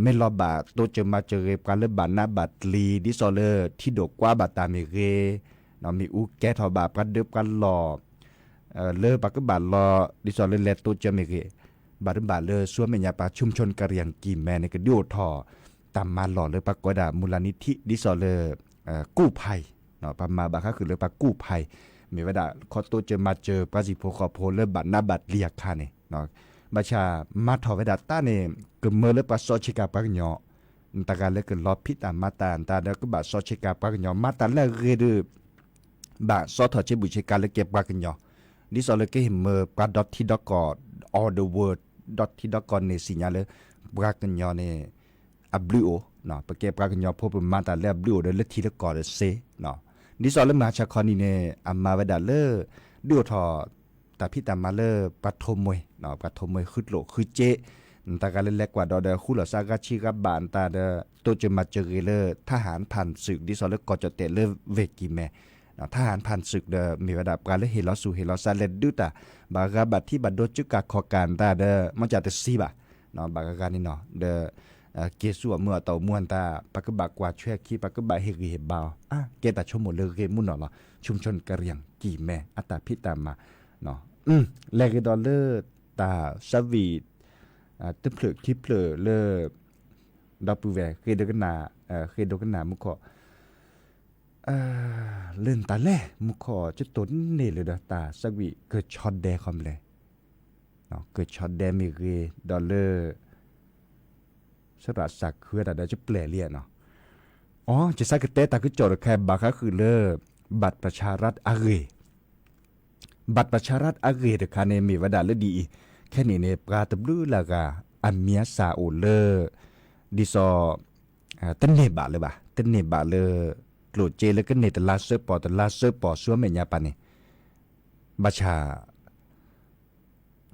မ့ၢ်လီၤဘၣ်တိစၢၤမၤစၢၤဂ့ၤ ပှၤလၢဘၣ်နးဘၣ်တလံၤ ဒ်သိးလၢထံဒိၣ်ကွၢ်ဘၣ်တၢ်မ့ၢ်ဂ့ၤ, မ့ၣ်အူကဲထီၣ်ဘၣ်ပှၤဒၢပှၤလီၢ် လၢပှၤကဘၣ်လီၤ ဒ်သိးလၢလဲၤတိစၢၤမ့ၢ်ဂ့ၤ, ဘၣ်တဘၣ်လၢဆူမဲာ်ညါပှၤ ชุมชนกะเหรี่ยงกี่แมန့ၣ် ကဒုးအိၣ်ထီၣ် တၢ်မၤလီၢ်လၢပှၤကိးဝဲဒၣ် มูลนิธิ ဒ်သိးလၢ กู้ภัย ပှၤမၤဘၣ်ဃါဃုာ်လၢပှၤ กู้ภัย မ့ၢ်ဝဲဒၣ် ခီတိစၢၤမၤစၢၤ ပှၤဟံၣ်ဖိဃီဖိလၢဘၣ်နးဘၣ်တလံၤအခါန့ၣ်, ဘၣ်ဆၣ်မၤထီၣ်ဝဲဒၣ်တၢ်န့ၣ် ကမၢလၢပှၤစီဆ့ကၤပှၤကညီ နတဂၤလၢကလီၤဖံးတၢ်မၤတၢ် နတဂၤလၢကဘၣ်စီဆ့ကၤပှၤကညီ မၤတၢ်လၢအဂ့ၤဒီး ဘၣ်စီထီၣ်ဆ့ဘူးဆ့ကၤလၢကဲပှၤကညီ, ဒ်သိးလၢကဟ့ၣ်မၢပှၤဒီထံဒီကီၢ် all the world ဒီထံဒီကီၢ်န့ၣ်သ့ၣ်ညါလၢ ပှၤကညီန့ၣ် အဘျုးအိၣ်, ပကဲပှၤကညီဖိ ပမၤတၢ်လၢအဘျုးအိၣ်ဒီးလၢထံလၢကီၢ်ဒီးစ့, ဒ်သိးလၢမဟါဆါခီနံၤန့ၣ် အမၤဝဲဒၣ်လၢ ဒုးအိၣ်ထီၣ် တၢ်ဖံးတၢ်မၤလၢပှၤထိးမှဲ, ပှၤထိးမှဲဃုကျိၣ်ဃုစ့, နတၢ်ဂၤလၢလဲၤကွၢ်ဒီးဒီး ဃူလီၤစးဂၤဆံဂၤဘၣ်နတၢ်ဒီး တိစၢၤမၤစၢၤဂ့ၤလၢ ทหารผ่านศึก ဒ်သိးလၢကီၢ်ကၠီၣ်တဲာ်လၢဝ့ၢ်ကံၢ်မဲ, ทหารผ่านศึก ဒီးမ့ၢ်ဝဲဒၣ် ပှၤလၢဟ့ၣ်လီၤဆူၣ်ဟ့ၣ်လီၤစးလဲၤဒုးတၢ် ဘၣ်ဂၤဘၣ်ထံးဘၣ်ဒိကၠူကၢ်ခီၣ်ကၢ်နတၢ်ဒီး မ့ၢ်ကၠၢ်တသံဘၣ်, ဘၣ်ဂၤဂၤန့ၣ်နီၤ ဒီး က့ၤဆူအမုၢ်အတၢ်အိၣ်မူအတၢ် ပှၤကဘၣ်ကွၢ်ဆွဲခံ ပှၤကဘၣ်ဟ့ၣ်ဂံၢ်ဟ့ၣ်ဘါအီၤ, အါ ကဲတၢ်ဆိကမိၣ်လၢဂ့ၢ်မုၢ်နီၢ်လီၤ ชุมชนกะเหรี่ยงကံၢ်မဲ အတၢ်ဖံးတၢ်မၤ လဲၤဂ့ၤဒီးလၢ တၢ်ဆၢဝံၣ် တဖျၢၣ်ခံဖျၢၣ်လၢ ဒီပုၢ်ဝဲၢ် ဃ့ဒိကနၣ် ဃ့ဒိကနၣ်မူခိၣ် လၢနတၢ်လဲၤမူခိၣ် ကတိၤန့ၢ်လၢၤဒီး တၢ်ဆၢဝံၣ်ကၢၢ်ဆီဒဲခီမလဲၣ်, ကၢၢ်ဆီဒဲမ့ၢ်ဂ့ၤဒီးလၢ စရၣ်စၢ်ခုဝဲဒၣ်ဒီးကပျဲၢ်လံနီၤ, အိ ယဆၢကတဲတၢ်ကစီၣ်တခါ ဘၣ်ဃးဃုာ်လၢ บัตรประชารัฐ အဂ့ၢ် บัตรประชารัฐ အဂ့ၢ်တခါန့ၣ် မ့ၢ်ဝဲဒၣ်လၢဒ်အံၤ, ခဲနံၣ်န့ၣ် ပှၤတဘျုးလၢ်ဂၤ အမံၤအသၣ်အိၣ်လၢ ဒ်သိး တန့ၢ်ဘၣ်လၢၤဘၣ်, တန့ၢ်ဘၣ်လၢ ကျိၣ်စ့လၢကန့ၢ်တလါစၢပီၢ် တလါစၢပီၢ် ဆူအမဲာ်ညါပၢ်န့ၣ် ဘၣ်ဆၣ်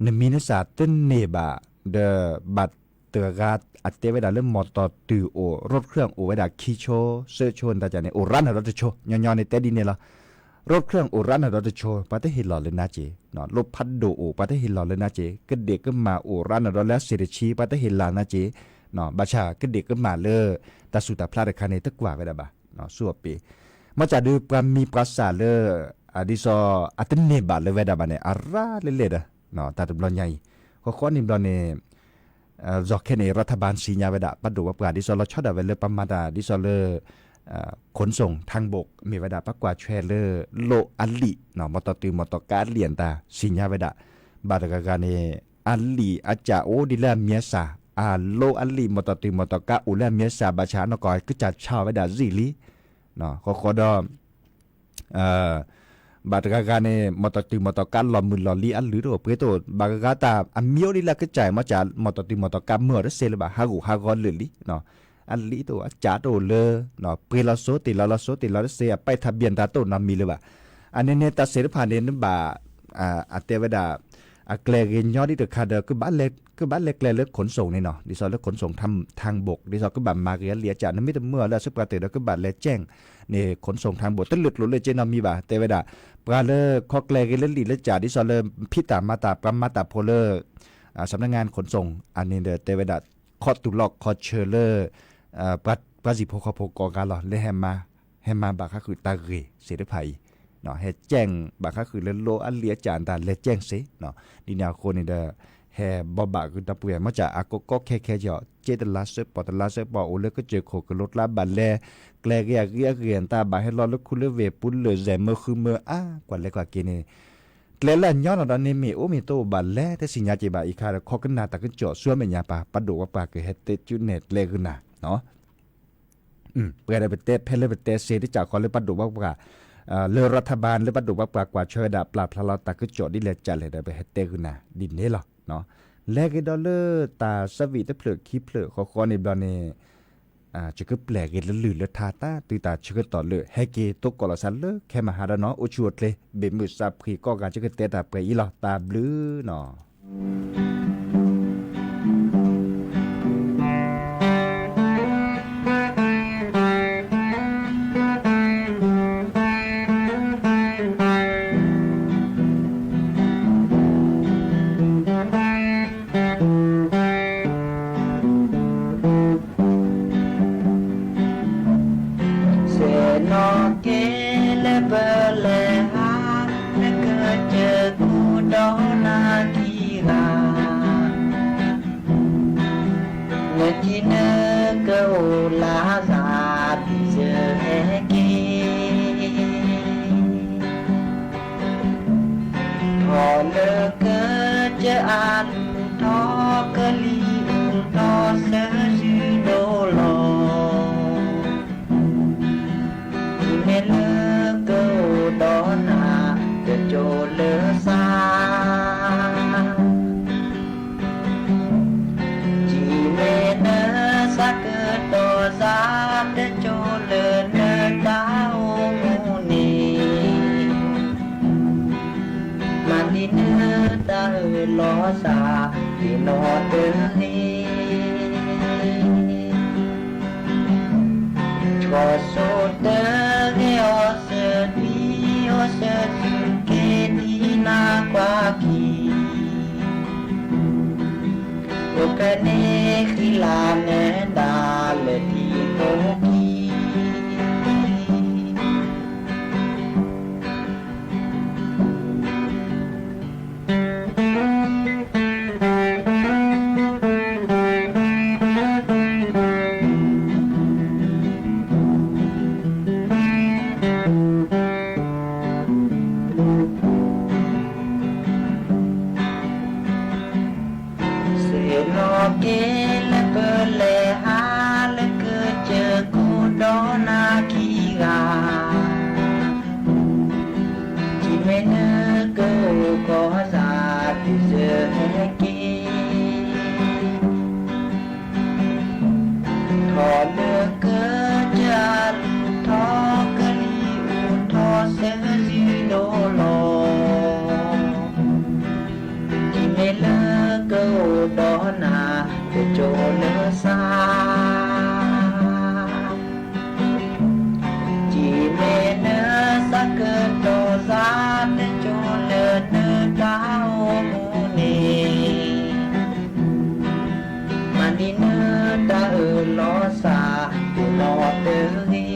နမံၤနသၣ်တန့ၢ်ဘၣ်, ဒီးဘၣ်တဂၤဂၤအတဲဝဲဒၣ်လၢ မီၢ်တီၢ်တုၤအိၣ် ရူတ်เครื่อง အိၣ်ဝဲဒၣ်ခံဆိ သၢဆိ နတၢ်ကၢ်န့ၣ် အိၣ်ရၣ်နၤဒီးတဆိ, ညီညီန့ၣ်တဲဒ်န့ၣ်လီၤ. ရူတ်เครื่อง အိၣ်ရၣ်နၤဒီးတဆိ ပှၤတဟ့ၣ်လီၤလၢနၤက့ၤ, လီၣ်ဖးဒိၣ်အိၣ် ပှၤတဟ့ၣ်လီၤလၢနၤက့ၤ, ကဒ့ၣ်ကမၣ်အိၣ်ရၣ်နၤဒီးလၢအစ့ၣ်တဆံ ပှၤတဟ့ၣ်လီၤနၤက့ၤ, ဘၣ်ဆၣ်ကဒ့ၣ်ကမၣ်လၢ တၢ်ဆူၣ်တၢ်ဖျါတခါန့ၣ် တကွၢ်ဝဲဒၣ်ဘၣ်, ဆူအပ့ၤ မ့ၢ်ကၠၢ်ဒုးပှၤမံၤပှၤသၣ်လၢ ဒ်သိး အတန့ၢ်ဘၣ်လၢၤဝဲဒၣ်ဘၣ်န့ၣ် အရၣ်လဲၣ်လဲၣ်ဒီး တၢ်တဘျီညါအံၤ, ဃီဃီန့ၣ်ဘျီန့ၣ် ယီၤခဲန့ၣ် รัฐบาล သ့ၣ်ညါဝဲဒၣ် ပှၤဒိၣ်ပှၤပှၢ် ဒ်သိးလီၤဆီဒၣ်ဝဲလၢပှၤမၤတၢ် ဒ်သိးလၢ ขนส่งทางบก မ့ၢ်ဝဲဒၣ် ပှၤကွၢ်ဆွဲလၢ လိၣ်အလံာ် မီၢ်တီၢ်တုၤမီၢ်တီၢ်ကါအလံာ်အတၢ် သ့ၣ်ညါဝဲဒၣ်, ဘၣ်တဂၤဂၤန့ၣ် အလံာ်အကၢ်အိၣ်ဒ်လၢအမံၤအသၣ်, အလိၣ်အလံာ် မီၢ်တီၢ်တုၤမီၢ်တီၢ်ကါအိၣ်လၢအမံၤအသၣ် ဘၣ်ဆၣ်အနီၢ်ကီၢ်ကစၢ်ဆါဝဲဒၣ်ယံာ်လံ, ဃီဃီဒီး ဘၣ်တဂၤဂၤန့ၣ် မီၢ်တီၢ်တုၤမီၢ်တီၢ်ကါလီၤမုၢ်လီၤလံ အလုၢ်တအိၣ်ပှ့ၤတအိၣ် ဘၣ်ဂၤဂၤတၢ်အမံၤအိၣ်ဒ်လၢအကစၢ်အံၤ မ့ၢ်ကၠၢ် မီၢ်တီၢ်တုၤမီၢ်တီၢ်ကါမၢအီၤတစဲးလၢၤဘၣ် ဟးဂူာ်ဟးဂီၤလၢာ်လံ, အလံာ်တအိၣ်အကၢ်တအိၣ်လၢ ပှ့ၤလီၤစိတ့ၢ်လီၤလီၤစိတ့ၢ်လီၤတစဲး အပဲးထးဘံၣ်တၢ်တအိၣ်နီတမံၤလၢၤဘၣ်, အန့ၣ်န့ၣ် တၢ်သ့ၣ်တဖၣ်န့ၣ် နဘၣ် အတဲဝဲဒၣ် အကျဲဂ့ၤညီဒ်တခါဒီး ကဘၣ်လဲၤကျဲလၢ ขนส่ง န့ၣ်နီၤ ဒ်သိးလၢ ขนส่งทางบก ဒ်သိးကဘၣ်မၤဂ့ၤအလံာ်အကၢ် နမ့ၢ်တမၢအီၤလၢအစုပှၤတၢၢ်ဒီး ကဘၣ်လဲၤကဲၣ်န့ၣ် ขนส่งทางบก တလၢာ်ကျိၤလၢာ်စ့နီတမံၤဘၣ် တဲဝဲဒၣ် ပှၤလၢခီကျဲဂ့ၤလၢလံာ်လၢကၢ် ဒ်သိးလၢဖံးတၢ်မၤတၢ် ပှၤမၤတၢ်ဖိလၢ สำนักงานขนส่ง အန့ၣ်ဒီးတဲဝဲဒၣ် ခီတူၢ်လီၢ်ခီဆၢလၢ ပှၤစံၣ်ဖိဃီဖိကိးဂၤလီၤ လၢဟဲမၤ ဟဲမၤဘၣ်ဃးဃုာ်တၢ်ဂ့ၢ်သ့ၣ်တဖၣ်အံၤ, ဟဲကဲၣ်ဘၣ်ဃးဃုာ်လၢလိၣ်အလံာ်အကၢ်တၢ်လဲၤကဲၣ်စ့, ဒ်န့ၣ်အဃိန့ၣ်ဒီး ဟဲဘိးဘၣ်ဃုာ်ဒီပုၢ်ဝဲၢ် မ့ၢ်ကၠၢ်အကီကီခဲခဲကီ က့တလါစၢပီၢ်တလါစၢပီၢ် အိၣ်လၢကစၢၢ်ခိၣ်ကလိကျါဘၣ်လဲၤ ကျဲဂ့ၤအဂ့ၤအဂ့ၢ်အတၢ်ဘၣ်ဟဲလီၤလၢခူလၢဝ့ၢ်ပူၤလၢာ် စဲးမၢဃုမၢအါ ကွၢ်လဲၤကွၢ်က့ၤန့ၣ် ကျဲလၢအညီနီၤဒီးန့ၣ် မ့ၢ်အိၣ်မ့ၢ်တအိၣ်ဘၣ်လဲၤတသ့ၣ်ညါက့ၤဘၣ်အံၤခါဒီး ခီကနၣ်တၢ်ကစီၣ်ဆူအမဲာ်ညါပၢ် ပှၤဒိၣ်ပှၤပှၢ်ကဟဲတဲကၠူနဲၣ်ကျဲဂုာ်နၤ ပှဲၤဒီးပတဲဖဲလၢပတဲစ့တကးဃီလၢပှၤဒိၣ်ပှၤပှၢ် လၢ รัฐบาล လၢပှၤဒိၣ်ပှၤပှၢ်ကွၢ်ဆၢဝဲဒၣ် ပျၢ်ဖျါလီၤတၢ်ကစီၣ်ဒ်လဲၣ်ကၠၢ်လဲၣ်ဒီး ပဟဲတဲဂုာ်နၤဒ်န့ၣ်လီၤ. လဲၤဂ့ၤဒီးလၢတၢ်ဆၢဝံၣ်တဖျၢၣ်ခံဖျၢၣ်ဃီဃီန့ၣ်ဘျီန့ၣ် ယကပျဲၢ်ဂ့ၤလၢလုၢ်လၢထါတၢ်တုၤတၢ်ဆၢကတီၢ်လၢ ဟဲက့ၤတိကိးလီၤသးလၢခဲမဟါဒီးနီၤ အိၣ်ဆူၣ်အိၣ်ချ့ ဘ့ၣ်မုၢ်သးဖှံကိးဂၤ ယကတဲတၢ်ပှဲၤအံၤလီၤ တၢ်ဘျုးနီၤ. စဲးနီၣ်က့ၤလၢပလဲၤဟး နကစၢၢ်ခိၣ်ဒီးနၤခံဂၤ နကံနကအိၣ်လၢသး ဒ်ယဟဲက့ၤ ထီၣ်လၢကစၢၢ်အါလူၤ ထီၣ်ကလံၤအူထီၣ်သၢဆံဒိၣ်လီၤ တုၤမ့ၢ်လၢကအိၣ်ဒီးနၤ တကၠိလၢသး နတၢ်အၢၣ်လီၤစၢ် တနီၤတဂ့ၤ. ဆိၣ်တဂ့ၤအီၤစၢၤ ဒ်အီၤစၢၤ စူၢ်က့ၤဒ်နၤကွၢ်က့ၤ, အိၣ်ဖဲန့ၣ်ဃံလၤနဒါလၢထံဖိကံ စ့ၢ်နီၣ်က့ၤလၢပလဲၤဟးလၢကစၢၢ်ခိၣ်ဒီးနၤခံဂၤ, ထံၣ်မ့ၢ်နကအိၣ်ကီၢ်စၢ် တုၤစၢၤဟဲက့ၤ, ထီၣ်လၢကစၢၢ်အလူၤ ထီၣ်ကလံၤအူ ထီၣ်စၢၤစုဒိၣ်လီၤ. ထံၣ်မ့ၢ်လၢကအိၣ်ဒီးနၤ တစိၤလၢစါ, ထံၣ်မ့ၢ်နစးကတီၢ်စါ တစိၤလၢနတၢ်အိၣ်မူန့ၣ်, မၤန့ၢ်နတၢ်အၢၣ်လီၤစၢ် တနီၤ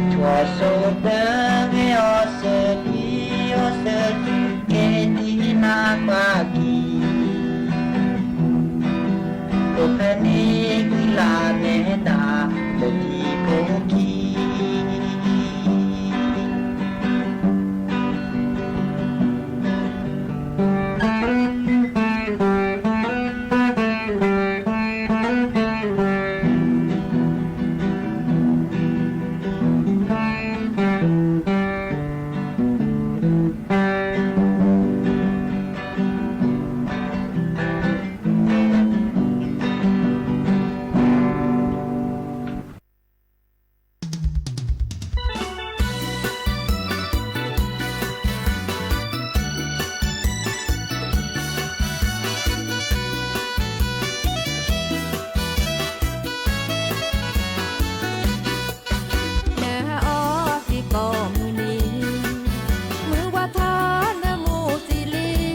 တဂ့ၤ. ဆိၣ်ဆိၣ်တဂ့ၤအီၤစၢၤ ဒ်အီၤစၢၤ စူၢ်က့ၤဒ်နၤကွၢ်က့ၤ, အိၣ်ဖဲန့ၣ်ဃံလၤနဒါလၢထံဖိကံ နဟးအီၣ်သံကိးမုၢ်နံၤ, မုၢ်ဝါထီၣ်နမူၢ်သံလံ,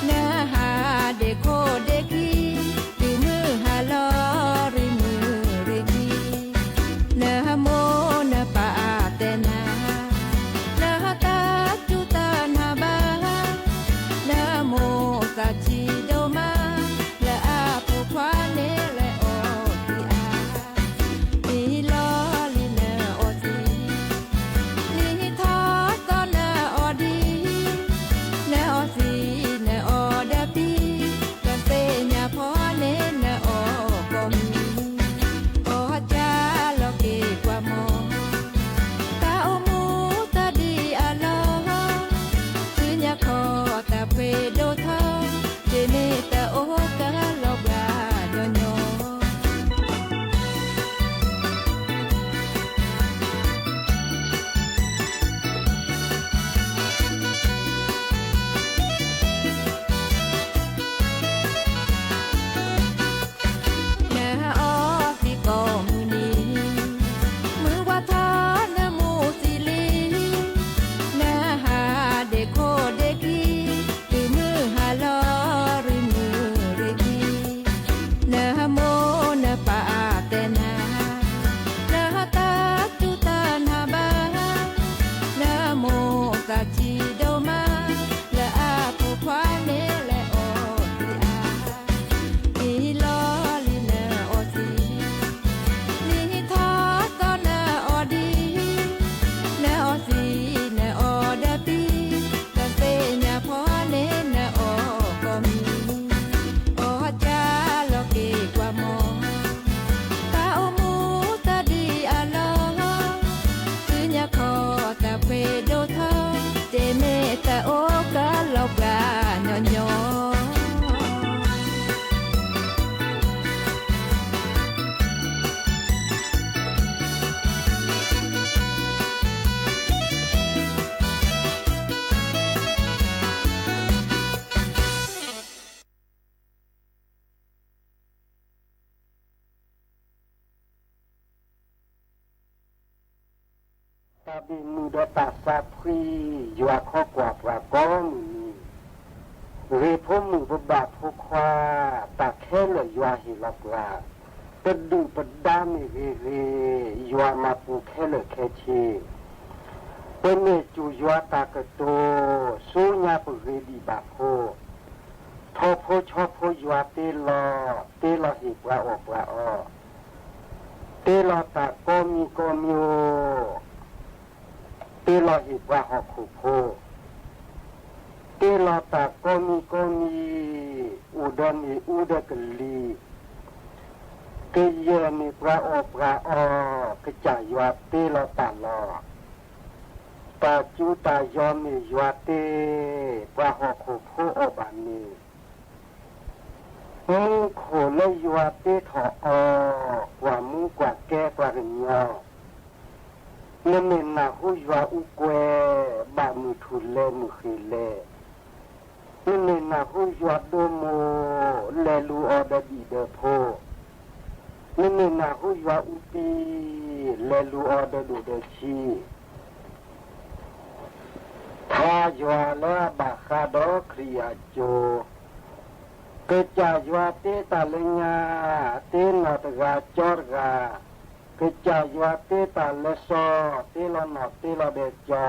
နဟးဒ့ခိၣ်ဒ့ခံ, တုၤမုၢ်ဟါလီၤရံမုၢ်ရံနံၤ, နမိၢ်နပၢ်တဲနၤ, နဟးတၢ်စူၢ်တၢ်နာ်ဘၣ်, နမိၢ်သးဆံးဒိၣ်မး, လၢအဖိခွါန့ၣ်လဲၤအီၣ်သံအါ, နဟံးလီၤလံနအီၣ်သံ, နဟံးထီၣ်သီနအီၣ်ဒံး, နအီၣ်သံနအီၣ်ဒီးပံ, ကသ့ၣ်ညါဖီန့ၣ်နအီၣ်ကိးမံၤ, အီၣ်ကၢလီၤက့ၤကွၢ်မီၤ, တၢ်အိၣ်မူတၢ်ဒ်အလီၢ်, သုညါခီတၢ်ဖှ့ဒိၣ်ထီၣ်, တမ့ၢ်တၢ်အိၣ်ကလီၤဘှါညီညီ နဟးအီၣ်သံကိးမုၢ်နံၤ, မုၢ်ဝါထီၣ်နမူၢ်သံလံ, နဟးဒ့ခိၣ်ဒ့ခံ, တုၤမုၢ်ဟါလီၤရံမုၢ်ရံနံၤ, နမိၢ်နပၢ်တဲနၤ, နဟးတၢ်စူၢ်တၢ်နာ်ဘၣ်, နမိၢ်သးဆံးဒိၣ်မး, လၢအဖိခွါန့ၣ်လဲၤအီၣ်သံအါ, နဟံးလီၤလံနအီၣ်သံ, နဟံးထီၣ်သီနအီၣ်ဒံး, နအီၣ်သံနအီၣ်ဒီးပံ, ကသ့ၣ်ညါဖီန့ၣ်နအီၣ်ကိးမံၤ, အီၣ်ကၢလီၤက့ၤကွၢ်မီၤ, တၢ်အိၣ်မူတၢ်ဒ်အလီၢ်, သုညါခီတၢ်ဖှ့ဒိၣ်ထီၣ်, တမ့ၢ်တၢ် တၢ်ဘၣ်မုာ်ဒီးတၢ်သးဖှံ, ယွၤခီကွၢ်ပှၤကိးမုၢ်နံၤ, ဂ့ၤဖိမုၣ်ပဘၣ်ဖိခွါ, တၢ်ခဲလၢာ်ယွၤဟ့ၣ်လီၤပှၤ, ပဒုၣ်ပဒါမ့ၢ်ဂ့ၤဂ့ၤ, ယွၤမၤပူၤခဲလၢာ်ခဲဆ့, ပမ့ၢ်စူၢ်ယွၤတၢ်ကတိၤ, ဆူညါပဂ့ၤဒံးဘၣ်ဖိ, ထီၣ်ဖိဆီဖိယွၤတ့လီၤ, တ့လီၤဟ့ၣ်ပှၤအီၣ်ပှၤအီ, တ့လီၤတၢ်ကိးမံၤကိးမံၤ, တ့လီၤဟ့ၣ်ပှၤဟီၣ်ခိၣ်ဖိ, တ့လီၤတၢ်ကိးမံၤကိးမံၤ, အိၣ်ဒီးမ့ၣ်အူဒီးကလံၤ, ကယဲၢ်မ့ၢ်ပှၤအီၣ်ပှၤအီ, ကစၢ်ယွၤတ့လီၤတၢ်လီၤ. တၢ်စူၤတၢ်ယီၤမ့ၢ်ယွၤတ့, ပှၤဟီၣ်ခိၣ်ဖိအီၣ်ဘၣ်န့ၣ်, မူခိၣ်လၢယွၤတ့ထီၣ်အီၤ, ကွၢ်မူကွၢ်ကဲပှၤကညီ, နမ့ၢ်နၢ်ဟူယွၤအူကွဲ, ဘၣ်မုၢ်ထူၣ်လဲၤမုၢ်ဃ့ၢ်လဲၤ, နမ့ၢ်နၢ်ဟူယွၤဒိမိၢ်, လဲၤလူၤအီၤဒီးဒံၣ်ဒီးဖိ, နမ့ၢ်နၢ်ဟူယွၤအူပံ, လဲၤလူၤအီၤဒီးဒိၣ်ဒီးဆံး. ထါယွၤလၢအဘၣ်ဃးဒီးခရံာ်အစိၤ, ကစၢ်ယွၤတ့တၢ်လၢညါ, တ့နီၢ်တဂၤကၠီတဂၤ, ကစၢ်ယွၤတ့တၢ်လၢစီၤ, တ့လီၤနီၢ်တ့လီၤဒီးကၠီ.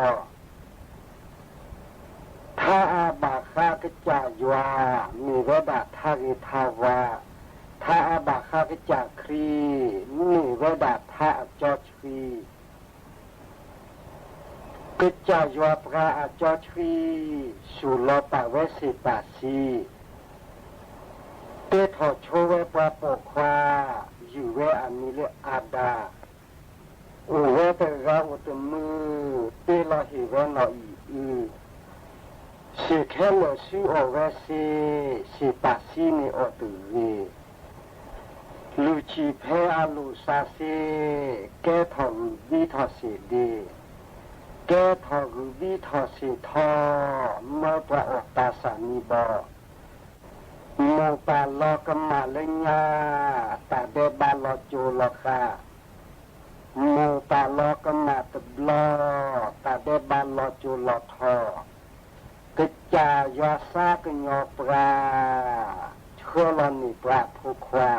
ထါအဘၣ်ဃးကစၢ်ယွၤ, မ့ၢ်ဝဲဒၣ်ထါဂ့ၤထါဝါ, ထါအဘၣ်ဃးကစၢ်ခရံာ်, မ့ၢ်ဝဲဒၣ်ထါအကၠီဆှံ. ကစၢ်ယွၤပှၤအကၠီဆှံ, ဆူၣ်လီၤပာ်ဝဲစ့ၢ်ပာ်ဆံ, တ့ထီၣ်ဆိဝဲပှၤပိာ်ခွါ, ယုၢ်ဝဲအမံၤလၢအၤဒၣ်, အိၣ်ဝဲတဂၤအိၣ်တမုာ်, တ့လီၤဟ့ၣ်ဝဲနီၢ်အံၣ်အု, စ့ၢ်ခဲလၢာ်ဆူအီၣ်ဝဲစ့, စ့ၢ်ပာ်ဆံန့ၣ်အီၣ်တဂ့ၤ. လူၢ်ဆံၣ်ဖဲအလိၣ်စးစ့, ကဲထီၣ်ဂုၢ်ဘံထီၣ်စ့ၣ်ဒ့, ကဲထီၣ်ဂုၢ်ဘံထီၣ်စ့ၣ်ထီ, မၢပှၤအီၣ်တၢ်ဆၣ်မံဘီ, မိၢ်ပာ်လီၤကမၣ်လၢညါ, တၢ်ဒဲးဘးလီၤစိၤလီၤဃာ်, မိၢ်ပာ်လီၤကမၣ်တဘျီ, တၢ်ဒဲးဘးလီၤစိၤလီၤထီ, ကစၢ်ယွၤစါကညီၤပှၤ, ဆှၢလီၤန့ၢ်ပှၤအဖိခွါ.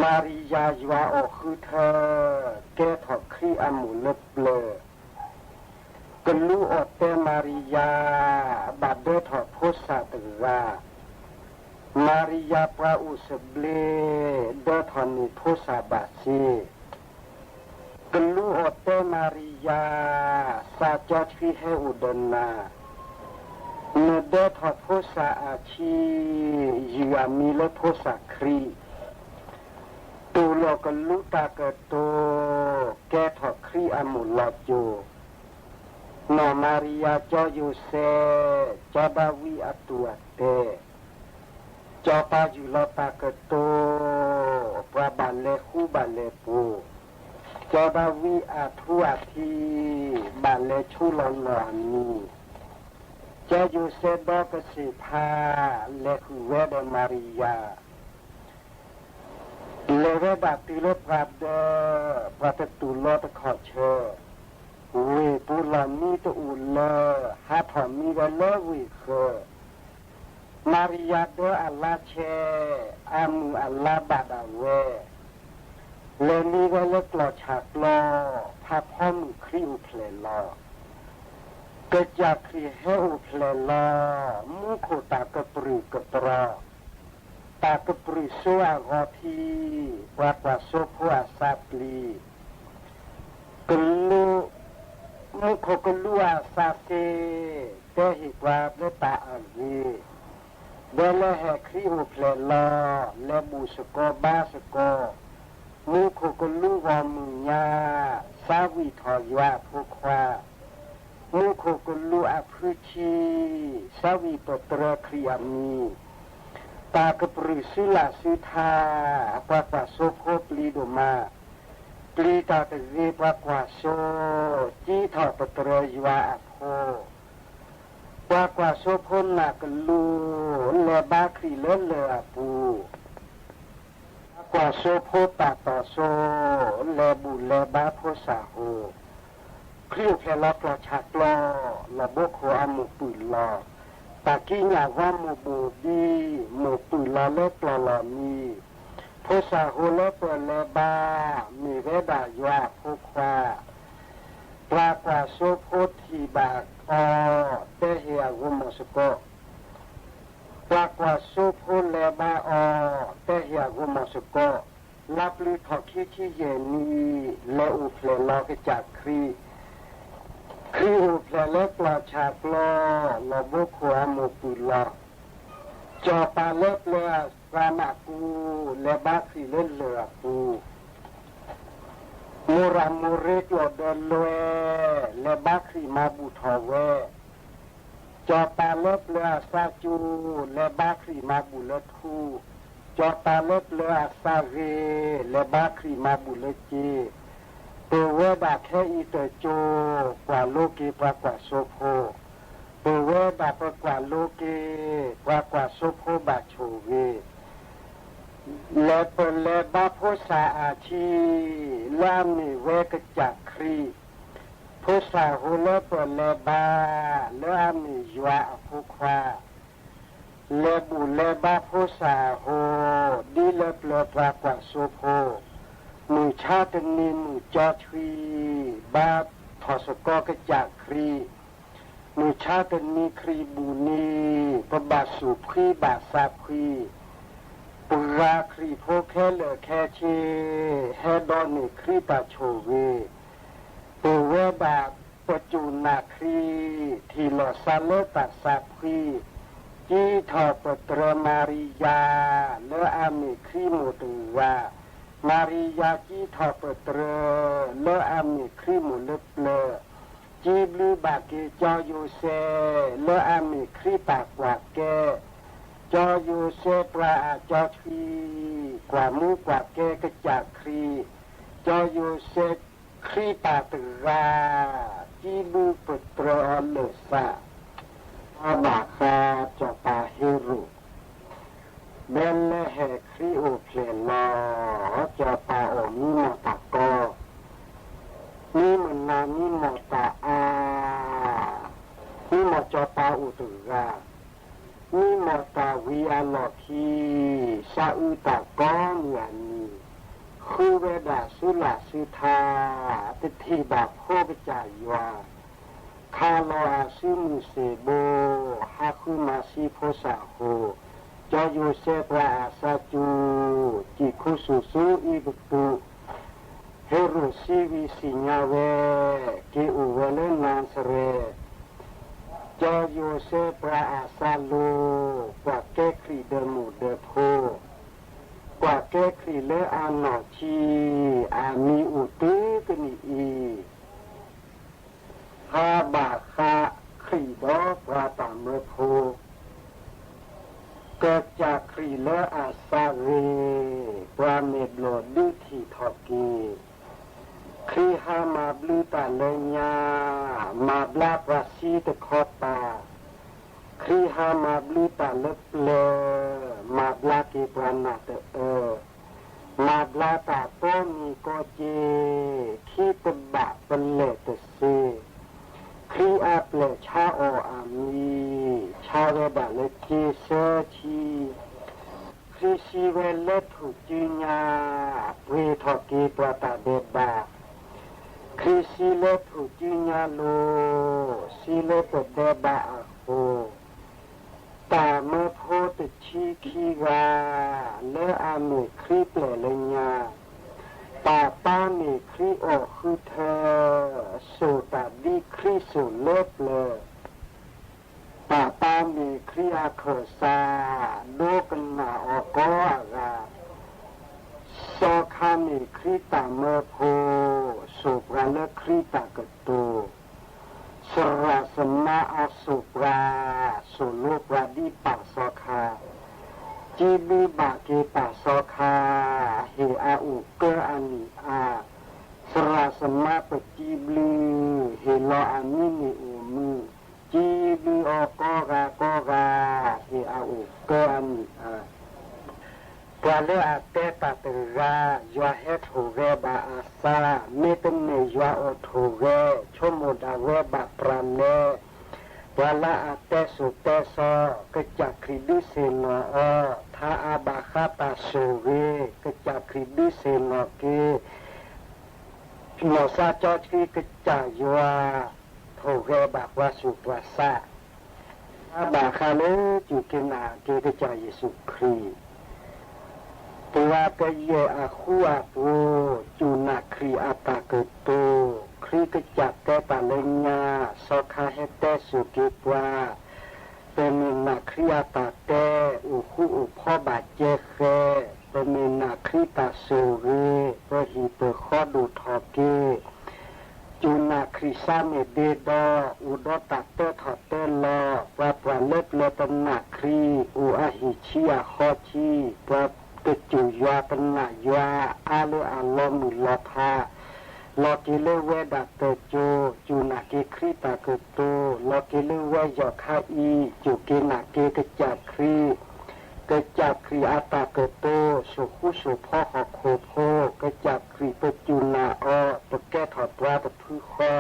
မၤရံယၤယွၤအီၣ်ဃုထၢ, ကဲထီၣ်ခရံာ်အမိၢ်လၢပျၢၤ, ကလူးအီၣ်တဲမၤရံယၤ, ဘၣ်ဒၢထီၣ်ဖိစၢ်တဂၤ, မၤရံယၤပှၤအိၣ်စဘျ့, ဒၢထီၣ်န့ၢ်ဖိစၢ်ဘၣ်စ့. ကလူးအီၣ်တဲမၤရံယၤ, စးကၠီဆှံဟဲအိၣ်ဒီးနၤ, နဒၢထီၣ်ဖိစၢ်အဆံ, ယုၢ်အမံၤလၢဖိစၢ်ခရံာ်, တူၢ်လိာ်ကလူးတၢ်ကတိၤ, ကဲထီၣ်ခရံာ်အမိၢ်လီၤစိၤ. နီၢ်မၤရံယၤ ကၠီယိၤစဲး, ကၠီဒၤဝံးအတူၢ်အတဲာ်, ကၠီပၤယုၢ်လီၤတၢ်ကတိၤ, ပှၤဘၣ်လဲၤဃူဘၣ်လဲၤဖိး, ကၠီဒၤဝံးအထူအထံ, ဘၣ်လဲၤဆူလီၤနီၢ်အမံၤ, ကၠီယိၤစဲးဒီးကစ့ၢ်ဖး, လဲၤဃုာ်ဝဲဒီးမၤရံယၤ လဲၤဝဲဒၣ်တုၤလၢပှၤဒၢး, ပှၤတတူၢ်လိာ်တခီၣ်ဆၢ, ဝ့ၢ်ပူၤလီၢ်မံတအိၣ်လၢ, ဟးထီၣ်မံဝဲလၢဝ့ၢ်ဃၢၤ, မၤရံယၤဒၢအလါဆဲး, အမုၢ်အလါဘၣ်ဒၣ်ဝဲ, လဲၤမံဝဲလၢကျီၢ်ဆၣ်ကျီ, ဖးဖီမုၢ်ခရံာ်အိၣ်ဖျဲၣ်လီၤ. ကစၢ်ခရံာ်ဟဲအိၣ်ဖျဲၣ်လီၤ, မူခိၣ်တၢ်ကပြုၢ်ကပြီၤ, တၢ်ကပြုၢ်စိအဂီၤထံး, ပှၤကွၢ်စိဖိအသးပျံၤ, ကလူး, မူခိၣ်ကလူးအသးစ့, တဲဟ့ၣ်ပှၤလၢတၢ်အဂ့ၤ, ဒဲလၢဟဲခရံာ်အိၣ်ဖျဲၣ်လီၤ, လဲၤဘူၣ်စ့ၢ်ကီးဘါစ့ၢ်ကီး, မူခိၣ်ကလူးဂီၢ်မုၢ်ညါ, သးဝံၣ်ထီၣ်ယွၤအဖိခွါ မူခိၣ်ကလူးအဖုဆံ, သးဝံၣ်ပတြၢၤခရံာ်အမံၤ, တၢ်ကပြုၢ်စုလၢ်စုထါ, ပှၤကွၢ်စိဖိပျံၤဒိၣ်မး, ပျံၤတၢ်တဂ့ၤပှၤကွၢ်စိ, စံးထီၣ်ပတြၢၤယွၤအဖိ, ပှၤကွၢ်စိဖိနာ်ကလူး, လဲၤဘါခရံာ်လၢလၢၢ်အပူၤ ပှၤကွၢ်စိဖိပာ်တီၢ်စိ, လဲၤဘူၣ်လဲၤဘါဖိစၢ်ဟိး, ခရံာ်အိၣ်ဖျဲၣ်လီၤကျီၢ်ဆၣ်ကျီ, လီၢ်ဘိခိၣ်အမိၢ်ပုၢ်လီၤ, တၢ်ကံးညာ်ဝါမိၢ်ဘိၣ်ဘံ, မိၢ်ပုၢ်လီၤလၢကျီၢ်လီၢ်မံ, ဖိသၣ်ဟိလၢပၢၢ်လၢၤဘါ, မ့ၢ်ဝဲဒၣ်ယွၤအဖိခွါ, ပှၤကွၢ်စိဖိထံၣ်ဘၣ်အီၤ, တဲဟ့ၣ်အဂီၢ်မီၢ်စ့ၢ်ကီး, ပှၤကွၢ်စိဖိလဲၤဘါအီၤ, တဲဟ့ၣ်အဂီၢ်မီၢ်စ့ၢ်ကီး, လါပျုၤထီၣ်ခံဆံယဲၢ်နံၣ်, လဲၤအိၣ်ဖျဲၣ်လီၤကစၢ်ခရံာ်, ခရံာ်အိၣ်ဖျဲၣ်လၢကျီၢ်ဆၣ်ကျီ, လီၢ်ဘိခိၣ်အမိၢ်ပုၢ်လီၤ, စီၤပၤလၢပျၢၤအသးမးကူ, လဲၤဘါခရံာ်လၢလၢၢ်အပူၤ မိၢ်ရၤမိၢ်ရ့ကျိာ်ဒၢလွဲ, လဲၤဘါခရံာ်မၤဘူၣ်ထီၣ်ဝဲ, စီၤပၤလၢပျၢၤအသးစူၤ, လဲၤဘါခရံာ်မၤဘူၣ်လၢထူ, စီၤပၤလၢပျၢၤအသးဂ့ၤ, လဲၤဘါခရံာ်မၤဘူၣ်လၢစ့, ပဝဲဒၣ်ခဲအံၤတစိၤ, ကွၢ်လိက့ၤပှၤကွၢ်စိဖိ, ပဝဲဒၣ်ပကွၢ်လိက့ၤ, ပှၤကွၢ်စိဖိဘၣ်ဆိၣ်ဂ့ၤ လဲၤပလဲၤဘါဖိသၣ်အထံ, လၢအမ့ၢ်ဝဲကစၢ်ခရံာ်, ဖိသၣ်ဟိလၢပၢၢ်လဲၤဘါ, လၢအမ့ၢ်ယွၤအဖိခွါ, လဲၤဘူၣ်လဲၤဘါဖိသၣ်အဟိ, ဒ်လၢပျၢၤပှၤကွၢ်စိဖိ, မုၢ်ဆါတနံၤမုၢ်ကၠီဆွံ, ဘါထီၣ်စ့ၢ်ကီးကစၢ်ခရံာ် မုၢ်ဆါတနံၤခရံာ်ဘူၣ်နံၤ, ပဘၣ်သူၣ်ဖှံဘၣ်သးဖှံ, ပှၤခရံာ်ဖိခဲလၢာ်ခဲဆ့, ဟဲဒိးန့ၢ်ခရံာ်တၢ်ဆိၣ်ဂ့ၤ, ပဝဲဒၣ်ပစိာ်နာ်ခရံာ်, ထံၣ်လိာ်သးလၢတၢ်သးဖှံ, ကံထီၣ်ပတြၢၤမၤရံယၤ, လၢအမ့ၢ်ခရံာ်မိၢ်တဂၤ, မၤရံယၤကံထီၣ်ပတြၢၤ, လၢအမ့ၢ်ခရံာ်မိၢ်လၢပျၢၤ, ကံဘျုးဘၣ်က့ၤကၠီယိၤစဲး, လၢအမ့ၢ်ခရံာ်ပၢ်ကွၢ်ကဲ, ကၠီယိၤစဲးပှၤအကၠီဆွံ, ကွၢ်မူကွၢ်ကဲကစၢ်ခရံာ်, ကၠီယိၤစဲးခရံာ်ပၢ်တဂၤ, ကံဘျုးပတြၢၤအီၤလၢာ်သး အဘၣ်ဃးစီၤပၤဟ့ရိၣ်, ဘဲလ့ဟဲခရံာ်အိၣ်ဖျဲၣ်လီၤ, စီၤပၤအီၣ်မံမီၢ်တၢ်ကီ, မံမီၢ်နၤမံမီၢ်တၢ်အါ, မံမီၢ်စီၤပၤအိၣ်တဂၤ, မံမီၢ်တၢ်ဝံၤအလီၢ်ခံ, သးအုးတၢ်ကီမုၢ်အနံၤ, ဃုဝဲဒၣ်ဆူလၢ်ဆူထါ, တထံၣ်ဘၣ်ဖိကစၢ်ယွၤ ခးလီၤအစုမုၢ်သ့ၣ်ဘိ, ဟးဃုမၤသံဖိသၣ်ဟိ, ကၠီယိၤစဲးပှၤအသးစူၤ, စံၣ်ခူသူၣ်ဆူအံၤပတူး, ဟ့ရိၣ်စံဝံၤသ့ၣ်ညါဝဲ, က့ၤအိၣ်ဝဲလၢနၤစရဲး, ကၠီယိၤစဲးပှၤအသးလိၤ, ကွၢ်ကဲခရံာ်ဒီးမိၢ်ဒီးဖိ, ကွၢ်ကဲခရံာ်လၢအနီၢ်ဆံး, အမံၤအိၣ်တုၤကနံၣ်အံၤ ဟးဘၣ်ဃးခရံာ်ဒီးပှၤတၢ်မၢဖိ, ကစၢ်ခရံာ်လၢအသးဂ့ၤ, ပှၤမဲာ်ဘျီၣ်ဒုးထံၣ်ထီၣ်က့ၤ, ခရံာ်ဟးမၤဘျုးတၢ်လၢညါ, မၤဘျါပှၤသံတခီပၤ, ခရံာ်ဟးမၤဘျုးတၢ်လၢပျၢၤ, မၤဘျါက့ၤပှၤနၢ်တအၢ, မၤဘျါတၢ်ကိးမံၤကိးက့, ခံတဘၣ်ပလဲၢ်တစ့, ခရံာ်အပျဲၢ်ဆါအီၤအမံၤ, ဆါဝဲဒၣ်လၢက့စၢထံ ခရံာ်စံးဝဲလၢထူၣ်စုညါ, ပှ့ၤထီၣ်က့ၤပှၤတၢ်ဒဲးဘး, ခရံာ်စံးလၢထူၣ်စုညါလိၤ, စံးလၢပဒဲးဘးအဃိ, တၢ်မၢဖိတဆံခံဂၤ, လၢအမ့ၢ်ခရံာ်ပျဲၢ်လၢညါ, ပၢ်ပါမ့ၢ်ခရံာ်အီၣ်ဃုထၢ, စိာ်တၢ်ဒ်ခရံာ်စိာ်လၢပျၢၤ ပၢ်ပါမ့ၢ်ခရံာ်အခၢၣ်စး, ဒိကနၣ်အီၤကိးအဂၤ, စီၤခါမ့ၢ်ခရံာ်တၢ်မၢဖိ, စိာ်ပှၤလၢခရံာ်တၢ်ကတိၤ, စရၣ်သမါအစိာ်ပှၤ, စိာ်လိပှၤဒ်ပၢ်စီၤခါ, စံးဘျုးဘၣ်က့ၤပၢ်စီၤခါ, ဟ့ၣ်အအိၣ်ကၢအနံၣ်အါ, စရၣ်သမါပစံးဘျုး, ဟ့ၣ်လီၤအမံးနံးအိၣ်မူ, စံးဘျုးအီၤကိးဂၤကိးဂၤ, ဟ့ၣ်အအိၣ်ကၢအနံၣ်အါ. ပှၤလၢအတဲတၢ်တဂၤ, ယွၤဟဲထိၣ်ဂဲၤဘၣ်အသး, မ့တမ့ၢ်ယွၤအိၣ်ထိၣ်ဂဲၤ, ဆိကမိၣ်ဒၣ်ဝဲဘၣ်ပြးလဲၣ်. ပှၤလၢအတဲစိၤတဲဆၢ, ကစၢ်ခရံာ်ဒုးသ့ၣ်နီၣ်အီၤ, ထါအါဘၣ်ဃးတၢ်ဆိၣ်ဂ့ၤ, ကစၢ်ခရံာ်ဒုးသ့ၣ်နီၣ်က့ၤ နီၢ်သးစီဆှံကစၢ်ယွၤ ထိၣ်ဂဲၤဘၣ်ပှၤဆူးပှၤဆါ, အါဘၣ်ဃးလၢစူၢ်က့ၤနာ်က့ၤကစၢ်ယ့ၣ်ၡူးခရံာ်, ပှၤကယဲၢ်အဃူအပှိၤ, စူၢ်နာ်ခရံာ်အတၢ်ကတိၤ, ခရံာ်ကစၢ်တဲတၢ်လၢညါ, စီၤခါဟဲတဲစိာ်က့ၤပှၤ ပမ့ၢ်နာ်ခရံာ်အတၢ်တဲ, အိၣ်ဃူအိၣ်ဖိးဘၣ်ကဲဃဲ, ပမ့ၢ်နာ်ခရံာ်တၢ်ဆိၣ်ဂ့ၤ, ပဟံၣ်ပဃီဒိၣ်ထီၣ်က့ၤ, စူၢ်နာ်ခရံာ်စါမ့ၢ်ဒ့ဒီ, အိၣ်ဒီးတၢ်တၢထီၣ်တၢလီၤ, ပှၤပှၢ်လၢပျၢၤတနာ်ခရံာ်, အိၣ်အဟံၣ်ဆံးအဃီဆံး, ပှၤတစူၢ်ယွၤတနာ်ယွၤ, အါလၢအလီၤမုၢ်လီၤဖး လီၤက့ၤလၢဝဲဒၣ်တစိၤ, စူၢ်နာ်က့ၤခရံာ်တၢ်ကတိၤ, လီၤက့ၤလၢဝဲယီၢ်ခါအံၤ, စူၢ်က့ၤနာ်က့ၤကစၢ်ခရံာ်, ကစၢ်ခရံာ်အတၢ်ကတိၤ, စိာ်ဃူစိာ်ဖိးဟီၣ်ခိၣ်ဖိ, ကစၢ်ခရံာ်ပစူၢ်နာ်အီၤ, ပကဲထီၣ်ပှၤတဖုဃီ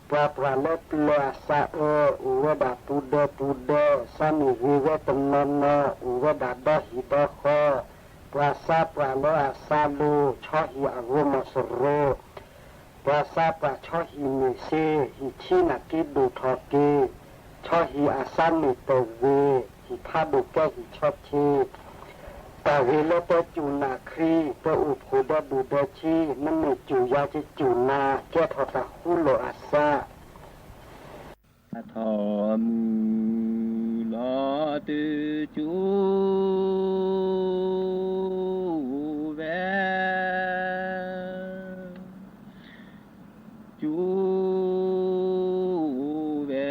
ပှၤပှၢ်လၢပျၢၤအသးအၢ, အိၣ်ဝဲဒၣ်ပူၤဒၢပူၤဒၢ, စါမ့ၢ်ဂ့ၤဝဲတနီၤနီၤ, အိၣ်ဝဲဒၣ်ဒီဟံၣ်ဒီဃီ, ပှၤသးပှၢ်လၢအသးလိၤ, ဆီဟံၣ်အဂီၢ်မီၤစရိၤ, ပှၤသးပှၢ်ဆီဟံၣ်မ့ၢ်စ့, ဟံၣ်ဆံးနာ်က့ဒိၣ်ထီၣ်က့ၤ, ဆီဟံၣ်အသးမ့ၢ်တဂ့ၤ, ဟံၣ်ဖးဒိၣ်ကဲဟံၣ်ဆီဆ့, တၢ်ဂ့ၤလၢပစူၢ်နာ်ခရံာ်, ပအိၣ်ဖှိၣ်ဒီးဒိၣ်ဒီးဆံး, နမ့ၢ်စူၢ်ယွၤကစူၢ်နာ်, ကဲထီၣ်တၢ်ဃူလိာ်အသး အထီၣ်မုၢ်လီၤတကၠိဝဲ, ကၠိဝဲ,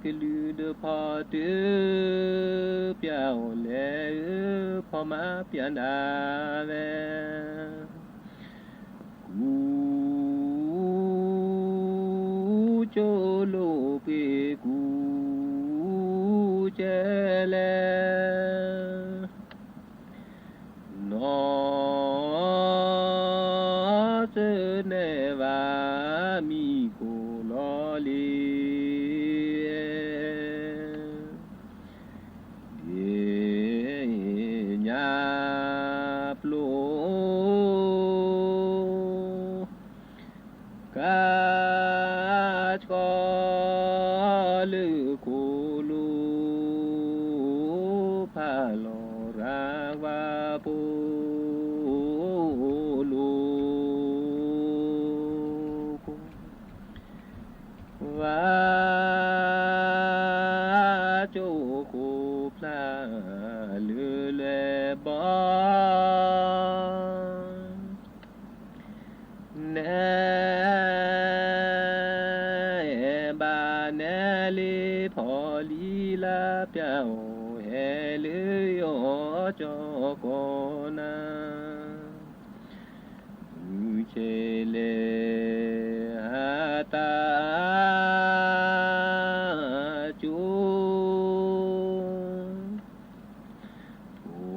ကလုာ်ဒုးဖီတၢ်ပျၢ်အီၤလဲၣ်, ဖီမၤပျၢ်ဒၣ်ဝဲ ကူကၠိလိာ်ပှ့ၤကူကၠဲလဲၣ်, နီၢ်စၢၤနဲၣ်ဘၣ်မံၤကိၣ်လီၤလံ ဒ့ၣ်ညါပျိ ကါဆှီလၢခိၣ်လိၤ ဖးလီၤရၤဝါပိာ်လိၤ ဝါကၠိဃိၣ်ဖျါလၢလွဲၢ်ဘီ နဲဘၣ်နဲလ့ဖီလံလါ ပျၢ်အိၣ်ဟဲလၢယီၢ်ကၠီကီၢ်နၤ မုၢ်ဆ့ၣ်လဲၣ်ဟးတၢ် ကၠိ ဖိ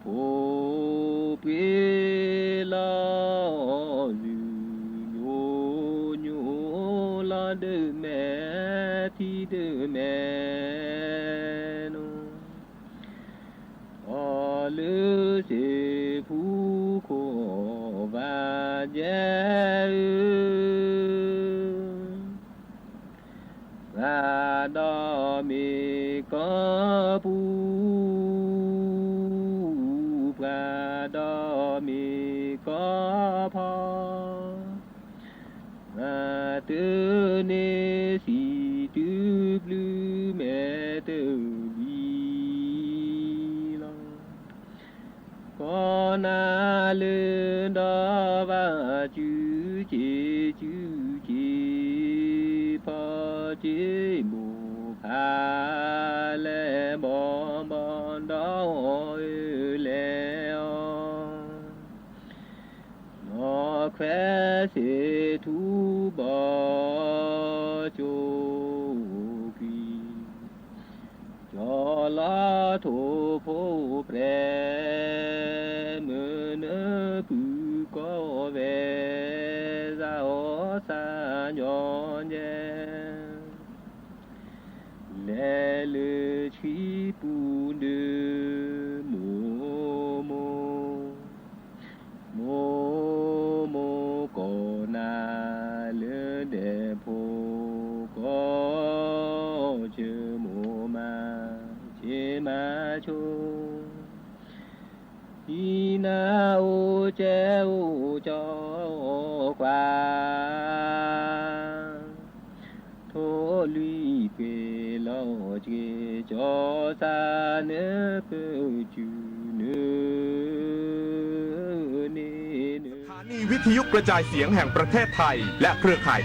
ဖိပှ့ၤလီၤ ယုၢ်ညိညိလီၤ ဒၢမဲာ်ထံဒၢမဲာ်နိ အီၤလၢစ့ၢ်ဖူခိၣ်ဘၣ်ယဲၢ်ဧၢ ပှၤဒီးမ့ၢ်ကီၢ်ပူၤ ပှၤဒီးမ့ၢ်ကီၢ်ဖီ မၤတၢ်န့ၣ် စံးတုၤဘျုးမဲာ်တဘျီလီၤ. ကီၢ်နၤလၢဒီးဘၣ် စုစ့ၣ်စုစ့ၣ် ဖီစ့ၣ်မိၢ်ဖးလဲၢ်ဘီဘီ ဒီးအီၣ်အၢလဲၢ်အီၣ် နီၢ်ခွဲးစ့ၣ်ထူဘီၣ်ကၠိကွံာ် ယီၢ်လီၤထိၣ်ဖိပြဲၤ မုၢ်နုာ်ဖုၣ်ကိးဝဲ သးအီၣ်သးညီညဲ လဲၤလၢဆှံပူၤဒုး မိၢ်မိၢ် မိၢ်မိၢ်ကိးနၤ လၢဒဲးဖိ ကိးဆၢမိၢ်မၤ ဆ့မၤဆိ ဟံးနၤအိၣ်ကဲအိၣ်ကၠီကွၢ် ထိၣ်လွံၢ်ပှ့ၤလီၤက့ၤ ကၠီသးနၢပၢၢ်စူၤ နၢန့ၣ်နၢ สถานีวิทยุกระจายเสียงแห่งประเทศไทย และเครือข่าย